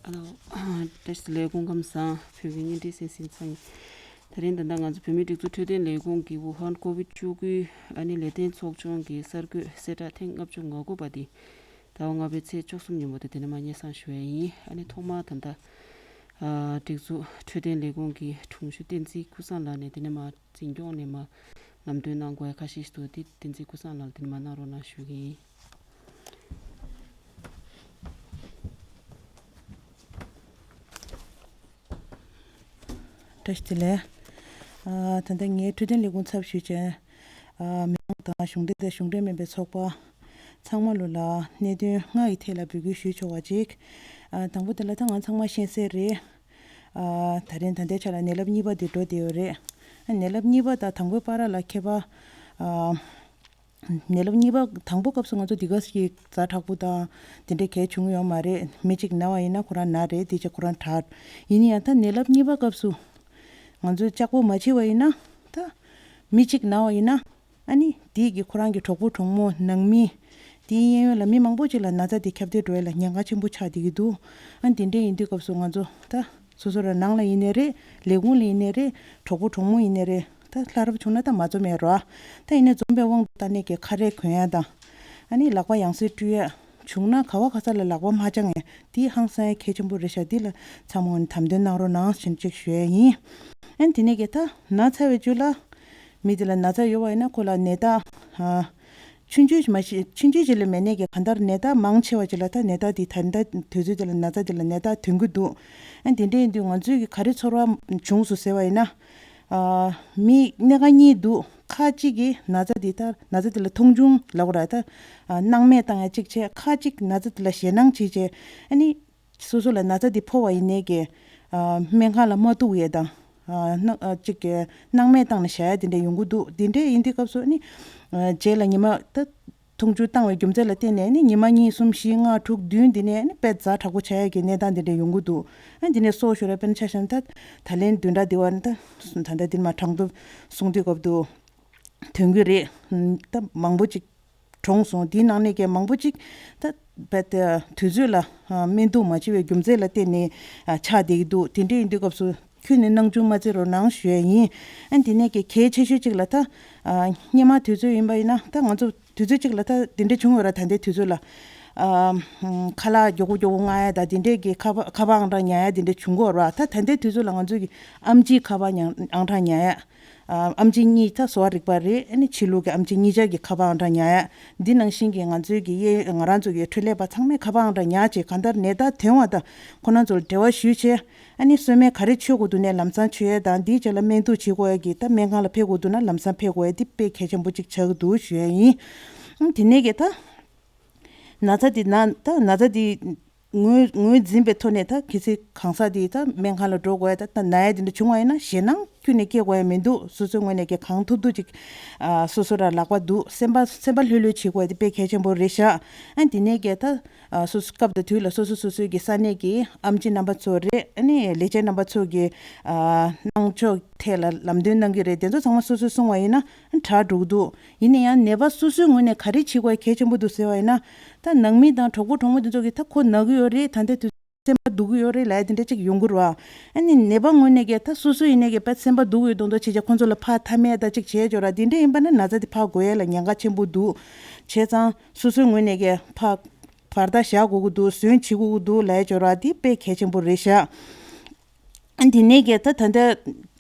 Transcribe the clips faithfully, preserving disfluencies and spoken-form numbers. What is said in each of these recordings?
ལགས་སོ། བཀྲ་ཤིས་བདེ་ལེགས། སྐུ་ཁམས་བཟང་། བོད་ཀྱི་བརྙན་འཕྲིན་གསན་གཟིགས་ཚང་མ། དེ་རིང་ད་ལྟ་ང་ཚོ་བོད་མིའི་སྒྲིག་འཛུགས་འཕྲོད་བསྟེན་ལས་ཁུངས་ཀྱི་ཝུ་ཧན་ཀོ་བིད་བཅུ་དགུའི་ཨ་ནི་ལས་དོན་ཚོགས་ཆུང་གི་གསར་འགོད་གསལ་བསྒྲགས་ཐེངས་ལྔ་བཅུ་ང་དགུ་པ་འདི་ཟླ་བ་ལྔ་པའི་ཚེས་བཅུ་གསུམ་ཉིན་མོ་དེ་དེ་ནས་མར་སྙན་སེང་ཞུ་ཡས་ཡིན། ཨ་ནི་ཐོག་མར་ད་ལྟ་ཨ་སྒྲིག་འཛུགས་འཕྲོད་བསྟེན་ལས་ཁུངས་ཀྱི་དྲུང་ཆེ་བསྟན་འཛིན་ཀུན་བཟང་ལགས་ནས་དེ་ནས་མར་འཛིན་སྐྱོང་ནས་མར་ལམ་སྟོན་གནང་དགོས་ཡ་ཁ་ཤས་ཤིག་འདུག་དེ་བསྟན་འཛིན་ཀུན་བཟང་ལགས་ལ་དེ་ནས་མར་གནང་རོགས་གནང་ཞུ་གི་ཡིན། བཀྲ་ཤིས་བདེ་ལེགས། ཨ་ད་ལྟ་ངའི་འཕྲོད་བསྟེན་ལས་ཁུངས་ཚབ་ཞུས་བྱས། ཨ་མི་མང་དང་གཞུང་འབྲེལ་དང་གཞུང་འབྲེལ་མིན་པའི་ཚོགས་པ་ཚང་མ་ལོ་ལ་གནད་དོན་ལྔ་ཡི་ཐད་ལ་འབོད་སྐུལ་ཞུས་ཆོག་པ་ཅིག་ཨ་དང་པོ་དེ་ལ་ད་ང་ཚང་མ་ཤེས་གསལ་རེད། ཨ་ད་རིང་ད་ལྟའི་ཆ་ལ་ནད་རླབས་གཉིས་པ་དེ་འགྲོ་བསྡད་ཡོད་རེད། ཨ་ནད་རླབས་གཉིས་པ་དང་དང་པོའི་བར་ལ་ཁྱད་པར། ཨ་ནད་རླབས་གཉིས་པ་དང་པོ་སྐབས་སུ་ང་ཚོ་འདི་ག་ཞིག་ཛ་དྲག་པོ་དང་དེ་འདྲའི་གལ་བྱུང་ཡོད་མ་རེད། མི་གཅིག་ན་བ་ཡིན་ན་ཁོ་རང་ན་རེད། དེ་ཆ་ཁོ་རང་དྲག་ཡིན་ཡང་ད་ནད་རླབས་གཉིས་པ་སྐབས་སུ་ང་ཚོ་ལྕགས་པོ་མ་བྱས་པ་ཡིན་ན་ད་མི་གཅིག་ན་བ་ཡིན་ན་ཨ་ནི་དེ་གི་ཁོ་རང་གི་གྲོགས་པོ་གྲོགས་མོ་ནང་མི་དེའི་གཡས་གཡོན་ལ་མི་མང་པོ་ཅིག་ལ་ན་ཚ་དེ་ཁྱབ་གདལ་འགྲོ་ཡ་ལ་ཉེན་ཁ་ཆེན་པོ་ཆགས་བསྡད་ཀྱི་འདུག་ཨ་དེ་འདྲ་ཡིན་དུས་སྐབས་སུ་ང་ཚོ་ད། སོ་སོ་རང་ནང་ལ་ཡིན་ནའི་རེད། ལས་ཁུངས་ལ་ཡིན་ནའི་རེད། གྲོགས་པོ་གྲོགས་མོ་ཡིན་ནའི་རེད། ད་ལྷ་རབ་བྱུང་ན་ད་མ་འཛོམས་ཡ་རོ། ད་ཡིན་ནའི་འཛོམས་པའི་དབང་དུ་བཏང་ནས་ཀྱི་ཁ་རས་གོན་ཡ་དང་། ཨ་ནི་ལག་པ་ཡང་སེ་བཀྲུ་ཡ། བྱུང་ན་ག་བ་ག་ས་ལ་ལག་པ་མ་བཅང་ཡ་དེ་ཧང་སང་ཡ་གལ་ཆེན་པོ་རེད་ཤག་འདི་ལ་ཚང་མ་དམ་དོན་གནང་རོགས་གནང་ཞེས་ཅིག་ཞུ་ཡ་ཡིན། ཨ་ནི་དེ་ནས་ཀྱི་ད་ན་ཚ་བའི་རྒྱུ་ལ། མི་དེ་ལ་ན་ཚ་ཡོད་པ་ཡིན་ན་ཁོ་ལ་ནད་རྟགས། ཆུང་ཆུང་ཞིག་མ་གཞི་ཆུང་ཆུང་ཞིག་ལས་མེད་ནས་ཀྱི་གང་ལྟར་ནད་རྟགས་མང་ཆེ་བ་ཅིག་ལ་ད་ནད་རྟགས་འདི་ད་ལྟ་དུས་ཚོད་འདི་ལ་ན་ཚ་འདི་ལ་ནད་རྟགས་ཐོན་གྱི་འདུག་ཨ་འདི་འདྲ་ཡིན་དུས་ང་ཚོས་ཀྱི་ག་རེ་ཚོར་བ་བྱུང་སོང་ཟེར་བ་ཡིན་ན། ཨ་མི་སྣ་ཁ་གཉིས་འདུག་ཁ་ཅིག་གིས་ན་ཚ་འདི་ལྟར་ན་ཚ་འདི་ལ་མཐོང་ཆུང་ལབ་དགོས་ར་ད། ཨ་སྣང་མེད་བཏང་ཡ་གཅིག་བྱས། ཁ་ཅིག་ན་ཚ་འདི་ལ་ཞེད་སྣང་བྱེད་བྱས་ཨ་ནི། སོ་སོ་ལ་ན་ཚ་འདི་ཕོག་པ་ཡིན་ནའི་ཀྱི། ཨ་སྨན་ཁང་ལ་མ་གཏུག་ཡས་དང་། ཨ་སྣང་ཨ་གཅིག་གི་སྣང་མེད་བཏང་ནས་བཞག་ཡ་དེ་འདྲ་ཡོང་གི་འདུག་དེ་འདྲ་ཡིན་དུས་སྐབས་སུ་ནི། ཨ་རྗེས་ལ་ཉི་མ་ད་མཐོང་ཆུང་བཏང་བའི་རྒྱུ་མཚན་ལ་བརྟེན་ནས་ནི་ཉི་མ་གཉིས་གསུམ་བཞི་ལྔ་དྲུག་བདུན་འདི་ནས་ནི་དཔེ་ཛ་དྲག་པོ་ཆགས་ཡ་གི་གནས་སྟངས་དེ་འདྲ་ཡོང་གི་འདུག་ཨ་འདི་ནས་སོ་ཞོར་དཔེར་ན་ཆ་བཞག་ན་ད་ད་ལན་བདུན་ཕྲག་འདི་བར་ནི་ད་ད་ལྟ་འདི་མ་གྲངས་ཐོ་གསུང་དུས་སྐབས་དུ་ཐོན་གི་རེད། ད་མང་པོ་ཅིག་གྲོངས་སོང་། དེའི་ནང་ནས་ཀྱི་མང་པོ་ཅིག་ད་རྦད་དེ་དུས་ཚོད་ལ་ཨ་སྨན་འཐུང་མ་བྱས་པའི་རྒྱུ་མཚན་ལ་བརྟེན་ནས་ཨ་ཆགས་བསྡད་ཀྱི་འདུག་དེ་འདྲ་ཡིན་དུས་སྐབས་སུ་ཁྱོན་ནས་སྣང་ཆུང་མ་བྱེད་རོགས་གནང་ཞུ་ཡ་ཡིན། ཨ་དེ་ནས་ཀྱི་གལ་ཆེ་ཤོས་གཅིག་ལ་ད་ཨ་སྔོན་མ་དུས་ཚོད་ཡིན་པ་ཡིན་ན་ད་ང་ཚོ་དུས་ཚོད་གཅིག་ལ་ད་དེ་འདྲ་བྱུང་ཡོད་ར། ད་ལྟའི་དུས་ཚོད་ལ་ཨ་ཁ་ལག་མགྱོགས་པོ་མགྱོགས་པོ་མངགས་ཡ་ད་དེ་འདྲས་ཀྱི་ཁ་པར་ཁ་པར་ཨང་གྲངས་ཉར་ཡ་དེ་འདྲ་བྱུང་གི་ཡོད་ར། ད་ད་ལྟའི་དུས་ཚོད་ལ་ང་ཚོ་གི་ཨེམ་ཆིའི་ཁ་པར་ཉར་ཨང་གྲངས་ཉར་ཡ། ཨ་ཨེམ་ཆི་གཉིས་ད་གསོ་བ་རིག་པ་རེད། ཨ་ནི་ཕྱི་ལུགས་ཀྱི་ཨེམ་ཆི་གཉིས་ཆ་གི་ཁ་པར་ཨང་གྲངས་ཉར་ཡ། འདི་ནང་བཞིན་གྱི་ང་ཚོའི་གི་གཡས་ང་རང་ཚོ་གི་འཕྲོད་ལས་པ་ཚང་མས་ཁ་པར་ཨང་གྲངས་ཉར་བྱས་གང་ལྟར་ནད་རྟགས་ཐོན་པ་དང་ཁོ་རང་ཚོ་ལ་འབྲེལ་བ་ཞུས་བྱས། ཨ་ནི་གསོལ་སྨན་ག་རེ་མཆོད་དགོས་འདུག་ནས་ལམ་སང་མཆོད་ཡས་དང་། འདིའི་རྗེས་ལ་སྨན་འཐུང་བྱེད་དགོས་ཡས་ཀྱི་ད་སྨན་ཁང་ལ་ཕེབས་དགོས་འདུག་ན་ལམ་སང་ཕེབས་དགོས་ཡས་འདི་དཔེ་གལ་ཆེན་པོ་གཅིག་ཆགས་ཀྱི་འདུག་ཞུ་ཡས་ཡིན། ཨ་དེ་ནས་ཀྱི་ད། ན་ཚ་འདི་ན་ད་ན་ཚ་འདི་ངོས་ངོས་འཛིན་པའི་ཐོག་ནས་ད་གལ་སྲིད་གང་ཟག་འདི་ད་སྨན་ཁང་ལ་འགྲོ་དགོས་ཡ་ད་ད་ན་ཡ་འདི་འདྲ་བྱུང་བ་ཡིན་ན་ཞེད་སྣང་ཁྱོན་ནས་སྐྱེ་དགོས་ཡ་མི་འདུག་སོ་སོའི་ངོས་ནས་ཀྱི་གང་ཐུབ་ཐུབ་ཅིག་ཨ་སོ་སོ་ར་ལག་པ་འདུག་སེམས་པ་སེམས་པ་ལྷོད་ལྷོད་བྱེད་དགོས་ཡ་དེ་དཔེ་གལ་ཆེན་པོ་རེད་ཤག་ཨ་འདི་ནས་ཀྱི་ད་ཨ་སོ་སོ་སྐབས་དང་དུས་ལ་སོ་སོ་སོ་སོའི་གི་ས་གནས་ཀྱི་ཨེམ་ཆི་རྣམ་པ་ཚོ་རེད། ཨ་ནི་ལས་བྱེད་རྣམ་པ་ཚོ་གི་ཨ་གནང་ཕྱོགས་ཐད་ལ་ལམ་སྟོན་གནང་གི་རེད། དེ་ཚོ་ཚང་མ་སོ་སོས་གསུངས་པ་ཡིན་ན་དྲག་འགྲོ་གི་འདུག་ཡིན་ན་ཡང་ནད་པ་སོ་སོའི་ངོས་ནས་ག་རེ་བྱེད་དགོས་གལ་ཆེན་པོ་འདུག་ཟེར་བ་ཡིན་ན། ད་ནང་མི་དང་གྲོགས་པོ་གྲོགས་མོ་དེ་ཚོ་གིས་ད་ཁོ་ན་གི་ཡོད་རེད། ད་ལྟའི་དུས་སེམས་པ་སྡུག་གི་ཡོད་རེད་ལབ་ཡ་དེ་འདྲ་ཅིག་ཡོང་གི་རེད་བ། ཨ་ནི་ནད་པ་ངོས་ནས་ཀྱི་ད་སོ་སོ་ཡིན་ནའི་ཀྱི་ད་སེམས་པ་སྡུག་གི་ཡོད་མདོག་མདོག་བྱེད་བྱས་ཁོང་ཚོ་ལ་ཕར་མཐའ་མེད་ད་ཅིག་བྱས་འཇོག་ར། དེ་འདྲ་ཡིན་པ་ན་ན་ཚ་དེ་ཕར་འགོས་ཡ་ལ་ཉེན་ཁ་ཆེན་པོ་འདུག་བྱས་ཙང་སོ་སོའི་ངོས་ནས་ཀྱི་ཕར་བར་ཐག་བཞག་དགོས་ཀྱི་འདུག་ཟོན་བྱེད་དགོས་ཀྱི་འདུག་ལབ་ཡ་འཇོག་ར། དེ་དཔེ་གལ་ཆེན་པོ་རེད་ཤག་དེ་ནས་ཀྱི་ད་ད་ལྟ་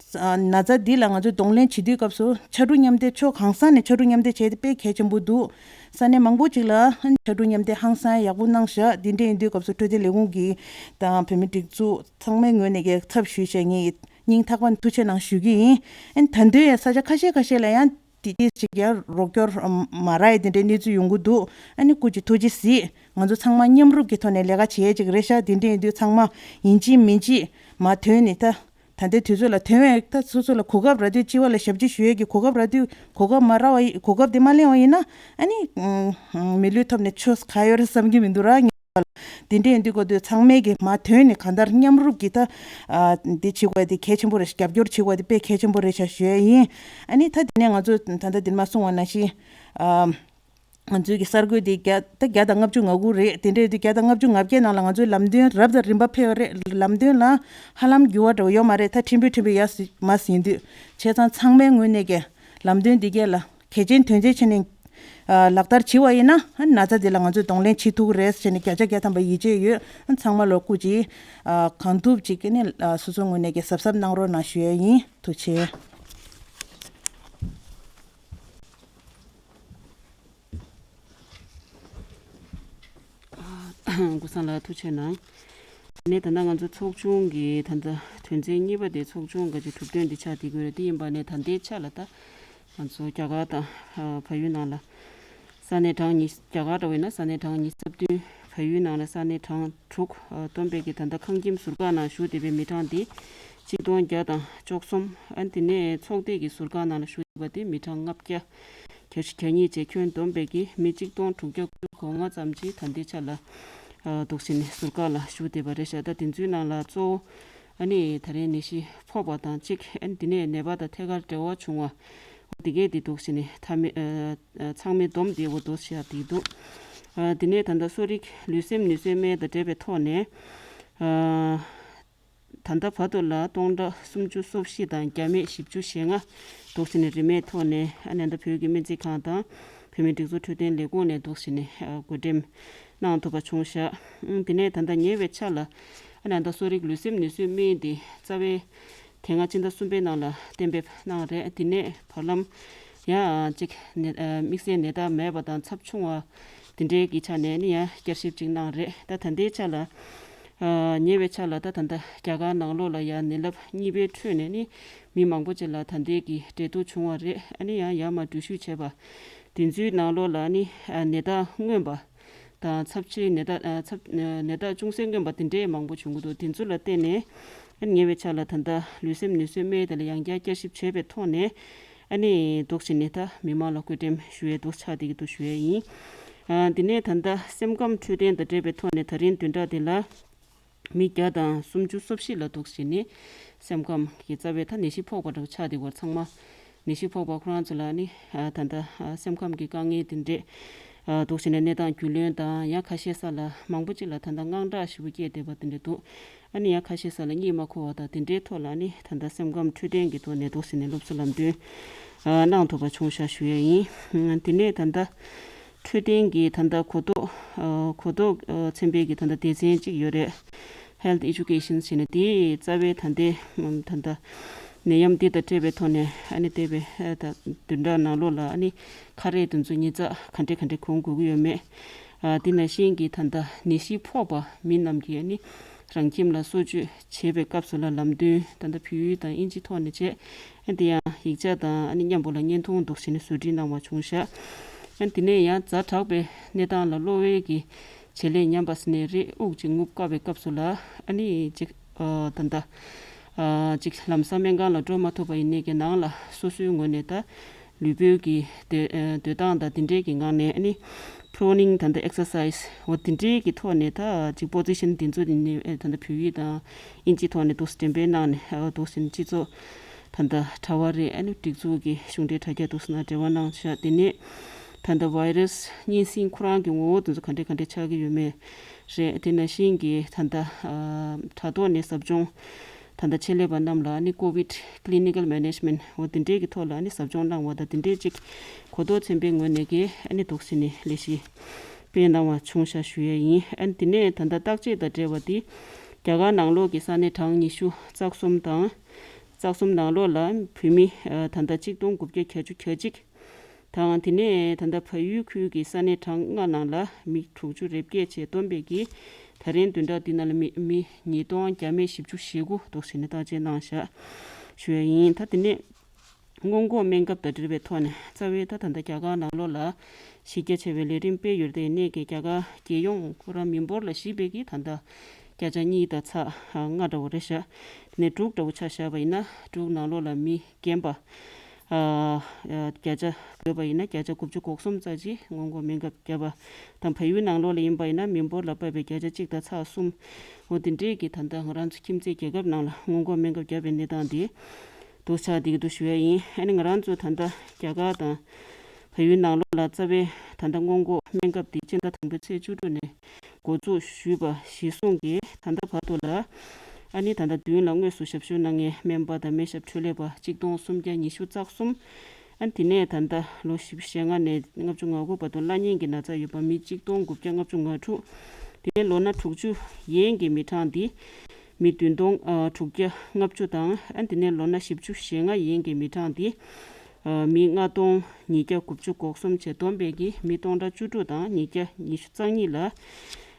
ན་ཚ་འདི་ལ་ང་ཚོས་གདོང་ལེན་བྱེད་དུས་སྐབས་སུ་ཕྱར་གྲུ་མཉམ་འདེགས་ཕྱོགས་གང་ས་ནས་ཕྱར་གྲུ་མཉམ་འདེགས་བྱས་ཏེ་དཔེ་གལ་ཆེན་པོ་འདུག་ས་གནས་མང་པོ་ཅིག་ལ་ཕྱར་གྲུ་མཉམ་འདེགས་ཧང་སང་ཡག་པོ་གནང་ཤག་འདི་འདྲ་ཡིན་དུས་སྐབས་སུ་འཕྲོད་བསྟེན་ལས་ཁུངས་ཀྱིས་དང་བོད་མི་སྒྲིག་འཛུགས་ཚང་མའི་ངོས་ནས་ཀྱི་ཚབ་ཞུས་བྱས་ངས་སྙིང་ཐག་པ་ནས་ཐུགས་ཆེ་གནང་ཞུ་གི་ཡིན། ཨ་ནི་ད་དུང་ཡང་ས་ཆ་ཁ་ཤས་ཁ་ཤས་ལ་ཡང་དེ་དེ་ཅིག་ཡང་རོགས་སྐྱོར་མ་རག་ཡ་དེ་འདྲའི་གནས་ཚུལ་ཡོང་གི་འདུག་ཨ་ནི་སྐུ་མཁྱེན་ཐུགས་རྗེ་གཟིགས། ང་ཚོ་ཚང་མ་མཉམ་རུབ་ཀྱི་ཐོག་ནས་ལས་ཀ་བྱེད་ཡས་ཅིག་རེད་ཤག་དེ་འདྲ་ཡིན་དུས་ཚང་མ་ཡིན་གཅིག་མིན་གཅིག་མ་ཐོན་ནས་ད་ད་ལྟའི་དུས་ཚོད་ལ་ཐོན་ཡས་ད་སོ་སོ་ལ་གོ་སྐབས་རག་དུས་སྤྱི་པ་ལ་ཞབས་ཕྱི་ཞུ་ཡས་ཀྱི་གོ་སྐབས་རག་དུས་གོ་སྐབས་མ་རག་པ་ཡིན་གོ་སྐབས་དེ་མ་ལེན་པ་ཡིན་ན་ཨ་ནི་མི་ལུས་ཐོབ་ནས་ཆོས་ག་ཡོད་རེད་བསམ་གྱི་མི་འདུག་ར། དེ་འདྲ་ཡིན་དུས་གོ་དུས་ཚང་མས་ཀྱི་མ་ཐོན་ནས་གང་ལྟར་མཉམ་རུབ་ཀྱིས་ད་ཨ་འདི་བྱེད་དགོས་དེ་གལ་ཆེན་པོ་རེད། རྒྱབ་སྐྱོར་བྱེད་དགོས་དེ་དཔེ་གལ་ཆེན་པོ་རེད་ཤག་ཞུ་ཡས་ཡིན། ཨ་ནི་ད་དེ་ནས་ང་ཚོས་ད་ལྟ་འདིར་མ་གསུངས་པ་ནང་བཞིན་ཨ་ ང་ཚོའི་གི་གསར་འགོད་དེ་བརྒྱ་ད་བརྒྱ་དང་ལྔ་བཅུ་ང་དགུ་རེད། དེ་འདྲ་ཡོད་དུས་བརྒྱ་དང་ལྔ་བཅུ་ང་བརྒྱད་ནང་ལ་ང་ཚོའི་ལམ་སྟོན་རབ་དང་རིམ་པ་ཕེབས་པ་རེད། ལམ་སྟོན་ལ་ཧ་ལམ་འགྱུར་བ་འདྲ་བོ་ཡོད་མ་རེད། ད་ཕྲན་བུ་ཕྲན་བུ་ཡར་མར་ཟིན་དུས་བྱས་ཙང་ཚང་མའི་ངོས་ནས་ཀྱི་ལམ་སྟོན་འདི་གས་ལ་གལ་ཆེན་དོན་ཆེན་བྱས་ནས་ཨ་ལག་བསྟར་བྱེད་པ་ཡིན་ན་ཨ་ན་ཚ་འདི་ལ་ང་ཚོས་གདོང་ལེན་བྱེད་ཐུབ་ཀྱི་རེད་ཟེར་ནས་བརྒྱ་ཆ་བརྒྱ་ཐམ་པ་ཡིད་ཆེས་ཡོད། ཨ་ཚང་མ་ལོ་སྐུ་མཁྱེན། ཨ་གང་ཐུབ་ཅིག་གི་ནས་ཨ་སོ་སོའི་ངོས་ནས་ཀྱི་གཟབ་གཟབ་གནང་རོགས་གནང་ཞུ་ཡ་ཡིན། ཐུགས་རྗེ་ཆེ། ཀུན་བཟང་ལགས་ཐུགས་རྗེ་གནང་། ནས་ད་ལྟ་ང་ཚོ་ཚོགས་ཆུང་གི་ད་ལྟ་དོན་ཚན་གཉིས་པ་དེ་ཚོགས་ཆུང་གི་གྲུབ་དོན་འདི་ཆགས་བསྡད་ཀྱི་ཡོད་རེད། དེ་ཡིན་པ་ནས་ད་ལྟའི་ཆ་ལ་ད་ང་ཚོ་རྒྱ་གར་དང་ཨ་བལ་ཡུལ་ནང་ལ་ས་གནས་གྲངས་ཉི་རྒྱ་གར་འདྲ་བོ་ཡིན་ན་ས་གནས་གྲངས་ཉི་ཤུ་རྩ་བདུན། བལ་ཡུལ་ནང་ལ་ས་གནས་གྲངས་དྲུག་ཨ་བསྡོམས་པའི་གི་ད་ལྟ་ཁང་ཁྱིམ་ཟུར་བཀག་ནང་བཞུགས་བསྡད་པའི་མི་གྲངས་དེ་ཆིག་སྟོང་བརྒྱ་དང་བཅུ་གསུམ། ཨ་དེ་ནས་ཚོགས་སྡེ་གི་ཟུར་བཀག་ནང་ལ་བཞུགས་བསྡད་པ་དེ་མི་གྲངས་ལྔ་བརྒྱ་གྱ་བཞི་གྱ་གཉིས་བཅས་ཁྱོན་བསྡོམས་པའི་གི་མི་ཆིག་སྟོང་དྲུག་བརྒྱ་དགུ་བཅུ་གོ་ལྔ་ཙམ་ཅིག་ད་ལྟའི་ཆ་ལ་ཨ་འདུག་སེ་ནས་ཟུར་བཀག་ལ་བཞུགས་བསྡད་པ་རེད་ཤག་ད་དེ་ཚོའི་ནང་ལ་གཙོ་བོ་ཨ་ནི་ད་རེས་ནད་གཞི་ཕོག་པ་དང་གཅིག་ཨ་ནི་དེ་ནས་ནད་པ་དང་ཐད་ཀར་འབྲེལ་བ་བྱུང་བ་འོ་དེ་གས་དེ་འདུག་སེ་ནས་མཐའ་མའི་ཨ་ཨ་ཚང་མའི་བསྡོམས་དེ་འོ་འདུག་སེ་བཞག་བསྡད་འདུག་ཨ་དེ་ནས་ད་ལྟ་གསོ་རིག་ལུས་སེམས་ནུས་གསོའི་སྨན་དང་འབྲེལ་བའི་ཐོག་ནས་ཨ་ད་ལྟ་བར་དུ་ལ་སྟོང་ཕྲག་སུམ་ཅུ་སོ་བཞི་དང་བརྒྱ་མེད་བཞི་བཅུ་ཞེ་ལྔ་འདུག་སེ་ནས་རིན་མེད་ཐོག་ནས་ཨ་ནི་ད་བོད་ཀྱི་སྨན་རྩིས་ཁང་དང་བོད་མིའི་སྒྲིག་འཛུགས་འཕྲོད་བསྟེན་ལས་ཁུངས་ནས་འདུག་སེ་ནས་ཨ་བགོ་འགྲེམས་གནང་ཐུབ་པ་བྱུང་ཤག་ཨང་དེ་ནས་ད་ལྟ་ཉེ་བའི་ཆར་ལ་ཨ་ནི་ད་གསོ་རིག་ལུས་སེམས་ནུས་གསོའི་སྨན་དེ་རྩ་བའི་དེ་སྔ་ཕྱི་ཟླ་གསུམ་པའི་ནང་ལ་གཏན་འབེབས་གནང་རེད། དེ་ནས་བར་ལམ་ཡང་ཅིག་ནད་ཨ་དམིགས་བསལ་ནད་རྟགས་མེད་པ་དང་ཚབས་ཆུང་བ་དེ་འདྲའི་གི་ཆ་ནས་ནི་ཡང་བསྐྱར་ཞིབ་ཅིག་གནང་རེད། ད་ད་ལྟའི་ཆ་ལ་ཨ་ཉེ་བའི་ཆར་ལ་ད་ད་ལྟ་རྒྱ་གར་ནང་ལོགས་ལ་ཡང་ནད་རླབས་གཉིས་པའི་ཁྲོད་ནས་ནི་མི་མང་པོ་ཅིག་ལ་ད་ལྟའི་གི་འབྲེལ་གཏུག་བྱུང་བ་རེད། ཨ་ནི་ཡང་ཡར་མར་འགྲུལ་བཞུད་བྱས་པ་དེ་ཚོའི་ནང་ལོགས་ལ་ནི་ཨ་ནད་རྟགས་མངོན་པ་དང་ཚབས་ཆེའི་ནད་རྟགས་ཨ་ཚབས་ཨ་ནད་རྟགས་ཅུང་ཟད་མངོན་པ་དེ་འདྲའི་མང་པོ་བྱུང་གི་འདུག་དེ་ཚོ་ལ་བརྟེན་ནས་ཨ་ཉེ་བའི་ཆར་ལ་ད་ལྟ་ལུས་སེམས་ནུས་གསོའི་སྨན་དེ་ལ་ཡང་བསྐྱར་བསྐྱར་ཞིབ་བྱས་པའི་ཐོག་ནས་ཨ་ནི་འདུག་སེ་ནས་ད་མི་མང་ལ་བགོ་འགྲེམས་ཞུ་ཡས་འདུག་ཆགས་བསྡད་ཀྱི་འདུག་ཞུ་ཡས་ཡིན། ཨ་དེ་ནས་ད་ལྟ་སེམས་ཁམས་འཕྲོད་བསྟེན་དང་འབྲེལ་བའི་ཐོག་ནས་ད་རིང་བདུན་ཕྲག་འདི་ལ་མི་བརྒྱ་དང་སུམ་ཅུ་སོ་བཞི་ལ་འདུག་སེ་ནས་སེམས་ཁམས་ཀྱི་རྩ་བའི་ད་ནད་གཞི་ཕོག་པ་འདྲ་བོ་ཆགས་བསྡད་ཡོད་པ་ཚང་མ། ནད་གཞི་ཕོག་པ་ཁོ་རང་ཚོ་ལ་ནི་ཨ་ད་ལྟ་ཨ་སེམས་ཁམས་ཀྱི་དཀའ་ངལ་དེ་འདྲས་ཨ་འདུག་སེ་ནས་གནས་སྟངས་རྒྱུས་ལོན་དང་ཡང་ཁ་ཤས་ས་ལ་མང་པོ་ཅིག་ལ་ད་ལྟ་དངངས་སྐྲག་ཞེ་པོ་སྐྱེས་བསྡད་པ་དེ་འདྲས་འདུག་ཨ་ནི་ཡང་ཁ་ཤས་ས་ལ་གཉིད་མ་ཁུག་པ་དང་དེ་འདྲའི་ཐོག་ལ་ནི་ད་ལྟ་སེམས་ཁམས་འཕྲོད་བསྟེན་གྱི་ཐོག་ནས་འདུག་སེ་ནས་སློབ་གསོ་ལམ་སྟོན་ཨ་གནང་ཐུབ་པ་བྱུང་ཤག་ཞུ་ཡས་ཡིན། དེ་ནས་ད་ལྟ་འཕྲོད་བསྟེན་གྱི་ད་ལྟ་གོ་རྟོགས་ཨ་གོ་རྟོགས་ཨ་ཚན་པའི་གི་ད་ལྟ་སྡེ་ཚན་གཅིག་ཡོད་རེད། Health Education ཟེར་ནས་དེའི་རྩ་བའི་ད་ལྟའི་ད་ལྟ་ནད་ཡམས་འདི་དང་འབྲེལ་བའི་ཐོག་ནས་ཨ་ནི་འདས་པའི་ཨ་ད་བདུན་ཕྲག་ནང་ལོགས་ལ་ཨ་ནི་ཁ་རས་དེ་ཚོ་ཉིས་བརྩེགས་ག་འདྲས་ག་འདྲས་གོན་དགོས་ཀྱི་ཡོད་མེད། ཨ་དེ་ནང་བཞིན་གྱི་ད་ལྟ་ནད་གཞི་ཕོག་པ་མི་རྣམས་ཀྱིས་ཨ་ནི་རང་ཁྱིམ་ལ་གསོ་བཅོས་བྱེད་པའི་སྐབས་སུ་ལ་ལམ་སྟོན་ད་ལྟ་བོད་ཡིག་དང་དབྱིན་ཇི་ཐོག་ནས་བྱས། ཨ་དེ་ཡང་ཡིག་ཆ་དང་ཨ་ནི་མཉམ་པོ་ལ་བརྙན་ཐུང་འདུག་སེ་ནས་བཟོ་སྒྲིག་གནང་བ་བྱུང་ཤག་ཨ་དེ་ནས་ཡང་ཛ་དྲག་པའི་གནས་སྟངས་ལ་གློ་བའི་གི་བྱེད་ལས་ཉམས་པ་ཟེར་ནས་རེད། དབུགས་ཅིག་རྔུབ་དཀའ་བའི་སྐབས་སུ་ལ་ཨ་ནི་ཅིག་ཨ་ད་ལྟ་ཨ་ཅིག་ལམ་སང་སྨན་ཁང་ལ་འགྲོ་མ་ཐུབ་པ་ཡིན་ནའི་གི་ནང་ལ་སོ་སོའི་ངོས་ནས་ད་ལུས་པོའི་གི་སྡོད་ཨ་སྡོད་སྟངས་དང་དེ་འདྲའི་གི་ངང་ནས་ཨ་ནི་Proning ད་ལྟ་exercise འོ་དེ་འདྲའི་གི་ཐོག་ནས་ད་ཅིག་position དེ་ཚོ་དེ་ནས་ཨ་ད་ལྟ་བོད་ཡིག་དང་དབྱིན་ཇི་ཐོག་ནས་འདུག་སེ་འགྲེམས་སྤེལ་གནང་ནས་ཨ་འདུག་སེ་སྤྱི་ཚོགས་ད་ལྟ་དྲ་བ་རེད། ཨ་ནི་སྒྲིག་འཛུགས་ཀྱི་གཞུང་འབྲེལ་དྲ་རྒྱ་འདུག་སེ་ནང་འབྲེལ་བ་གནང་ཤག་དེ་ནས་ད་ལྟ་virus གཉན་སྲིན་ཁོ་རང་གི་ངོ་བོ་དེ་ཚོ་ག་འདྲས་ག་འདྲས་ཆགས་ཀྱི་ཡོད་མེད་རེད། དེ་ནང་བཞིན་གྱི་ད་ལྟ་ཨ་དྲ་ཐོག་ནས་ཟབ་སྦྱོང་ད་ལྟ་ཆེད་ལས་པ་རྣམས་ལ་ཨ་ནི་COVID clinical management འོ་དེ་འདྲས་ཀྱི་ཐོག་ལ་ཨ་ནི་ཟབ་སྦྱོང་གནང་བ་དང་དེ་འདྲས་ཅིག་གོ་རྟོགས་ཚན་པའི་ངོས་ནས་ཀྱི་ཨ་ནི་འདུག་སེ་ནས་ལས་གཞི་སྤེལ་གནང་བ་བྱུང་ཤག་ཞུ་ཡས་ཡིན། ཨ་ནི་དེ་ནས་ད་ལྟ་བརྟག་དཔྱད་དང་འབྲེལ་བ་དེ་རྒྱ་གར་ནང་ལོགས་ཀྱི་ས་གནས་གྲངས་ཉི་ཤུ་རྩ་གསུམ་དང་རྩ་གསུམ་ནང་ལོགས་ལ་བོད་མི་ཨ་ད་ལྟ་གཅིག་སྟོང་དགུ་བརྒྱ་གྱ་བཅུ་གྱ་གཅིག་དང་དེ་ནས་ད་ལྟ་བལ་ཡུལ་ཁུལ་གྱི་ས་གནས་གྲངས་ལྔ་ནང་ལ་མི་དྲུག་ཅུ་རེ་བརྒྱད་བཅས་བསྡོམས་པས་ཀྱི་ད་རིང་བདུན་ཕྲག་འདི་ནང་ལ་མི་མི་ཉིས་སྟོང་བརྒྱ་མེད་བཞི་བཅུ་ཞེ་དགུ་འདུག་སེ་ནས་བརྟག་དཔྱད་གནང་ཤག་ཞུ་ཡས་ཡིན། ད་དེ་ནས་སྔོན་འགོག་སྨན་ཁབ་དང་འབྲེལ་བའི་ཐོག་ནས་རྩ་བའི་ད་ད་ལྟ་རྒྱ་གར་ནང་ལོགས་ལ་གཞི་རྒྱ་ཆེ་བའི་ལས་རིམ་སྤེལ་ཡོད་དེ་ནས་ཀྱི་རྒྱ་གར་རྒྱལ་ཡོངས་ཁོ་རང་མི་འབོར་ལ་གཞིགས་པའི་ཀྱི་ད་ལྟ་བརྒྱ་ཆ་གཉིས་དང་ཚེག་ལྔ་འདྲ་བོ་རེད་ཤག་དེ་ནས་འབྲུག་འདྲ་བོ་ཆ་བཞག་པ་ཡིན་ན་འབྲུག་ནང་ལོགས་ལ་མི་རྒན་པ་ཨ་ཨ་བརྒྱ་ཆ་བགོས་པ་ཡིན་ན་བརྒྱ་ཆ་དགུ་བཅུ་གོ་གསུམ་ཙམ་ཅིག་སྔོན་འགོག་སྨན་ཁབ་བརྒྱབ་པ་དང་། བལ་ཡུལ་ནང་ལོགས་ལ་ཡིན་པ་ཡིན་ན་མི་འབོར་ལ་དཔག་པའི་བརྒྱ་ཆ་གཅིག་དང་ཚེག་གསུམ་འོ་དེ་འདྲས་ཀྱི་ད་ལྟ་ང་རང་ཚོ་ཁྱིམ་མཚེས་རྒྱལ་ཁབ་ནང་ལ་སྔོན་འགོག་སྨན་ཁབ་བརྒྱབ་པའི་གནས་སྟངས་དེ་འདུག་ཆགས་བསྡད་ཀྱི་འདུག་ཞུ་ཡ་ཡིན། ཨ་ནི་ང་རང་ཚོ་ད་ལྟ་རྒྱ་གར་དང་ བལ་ཡུལ་ནང་ལོགས་ལ་རྩ་བའི་ད་ལྟ་སྔོན་འགོག་སྨན་ཁབ་དེ་སྤྱི་ཟླ་དང་པོའི་ཚེས་བཅུ་དྲུག་ནས་འགོ་འཛུགས་ཞུས་པ་གཞིར་བཟུང་གིས་ད་ལྟ་བར་དུ་ལ་ཨ་ནི་ད་ལྟ་མདུན་ལ་དངོས་སུ་ཞབས་ཞུ་གནང་མཁན་སྨན་པ་དང་སྨན་ཞབས་འཕྲུལ་ལས་པ་གཅིག་སྟོང་སུམ་བརྒྱ་ཉི་ཤུ་རྩ་གསུམ། ཨ་ནི་དེ་ནས་ད་ལྟ་ལོ་བཞི་བཅུ་ཞེ་ལྔ་ནས་ལྔ་བཅུ་ང་དགུ་བར་དུ་བླ་གཉན་གྱི་ན་ཚ་ཡོད་པ་མི་གཅིག་སྟོང་དགུ་བརྒྱ་ལྔ་བཅུ་ང་དྲུག་དེ་ནས་ལོ་ན་དྲུག་ཅུ་ཡན་གྱི་མི་གྲངས་འདི་མི་བདུན་སྟོང་ཨ་དྲུག་བརྒྱ་ལྔ་བཅུ་དང་། ཨ་ནི་དེ་ནས་ལོ་ན་བཞི་བཅུ་ཞེ་ལྔ་ཡན་གྱི་མི་གྲངས་འདི་ཨ་མི་ལྔ་སྟོང་ཉིས་བརྒྱ་དགུ་བཅུ་གོ་གསུམ་བྱས་བསྡོམས་པས་ཀྱི་མི་སྟོང་ཕྲག་བཅུ་དྲུག་དང་ཉིས་བརྒྱ་ཉི་ཤུ་རྩ་གཉིས་ལ་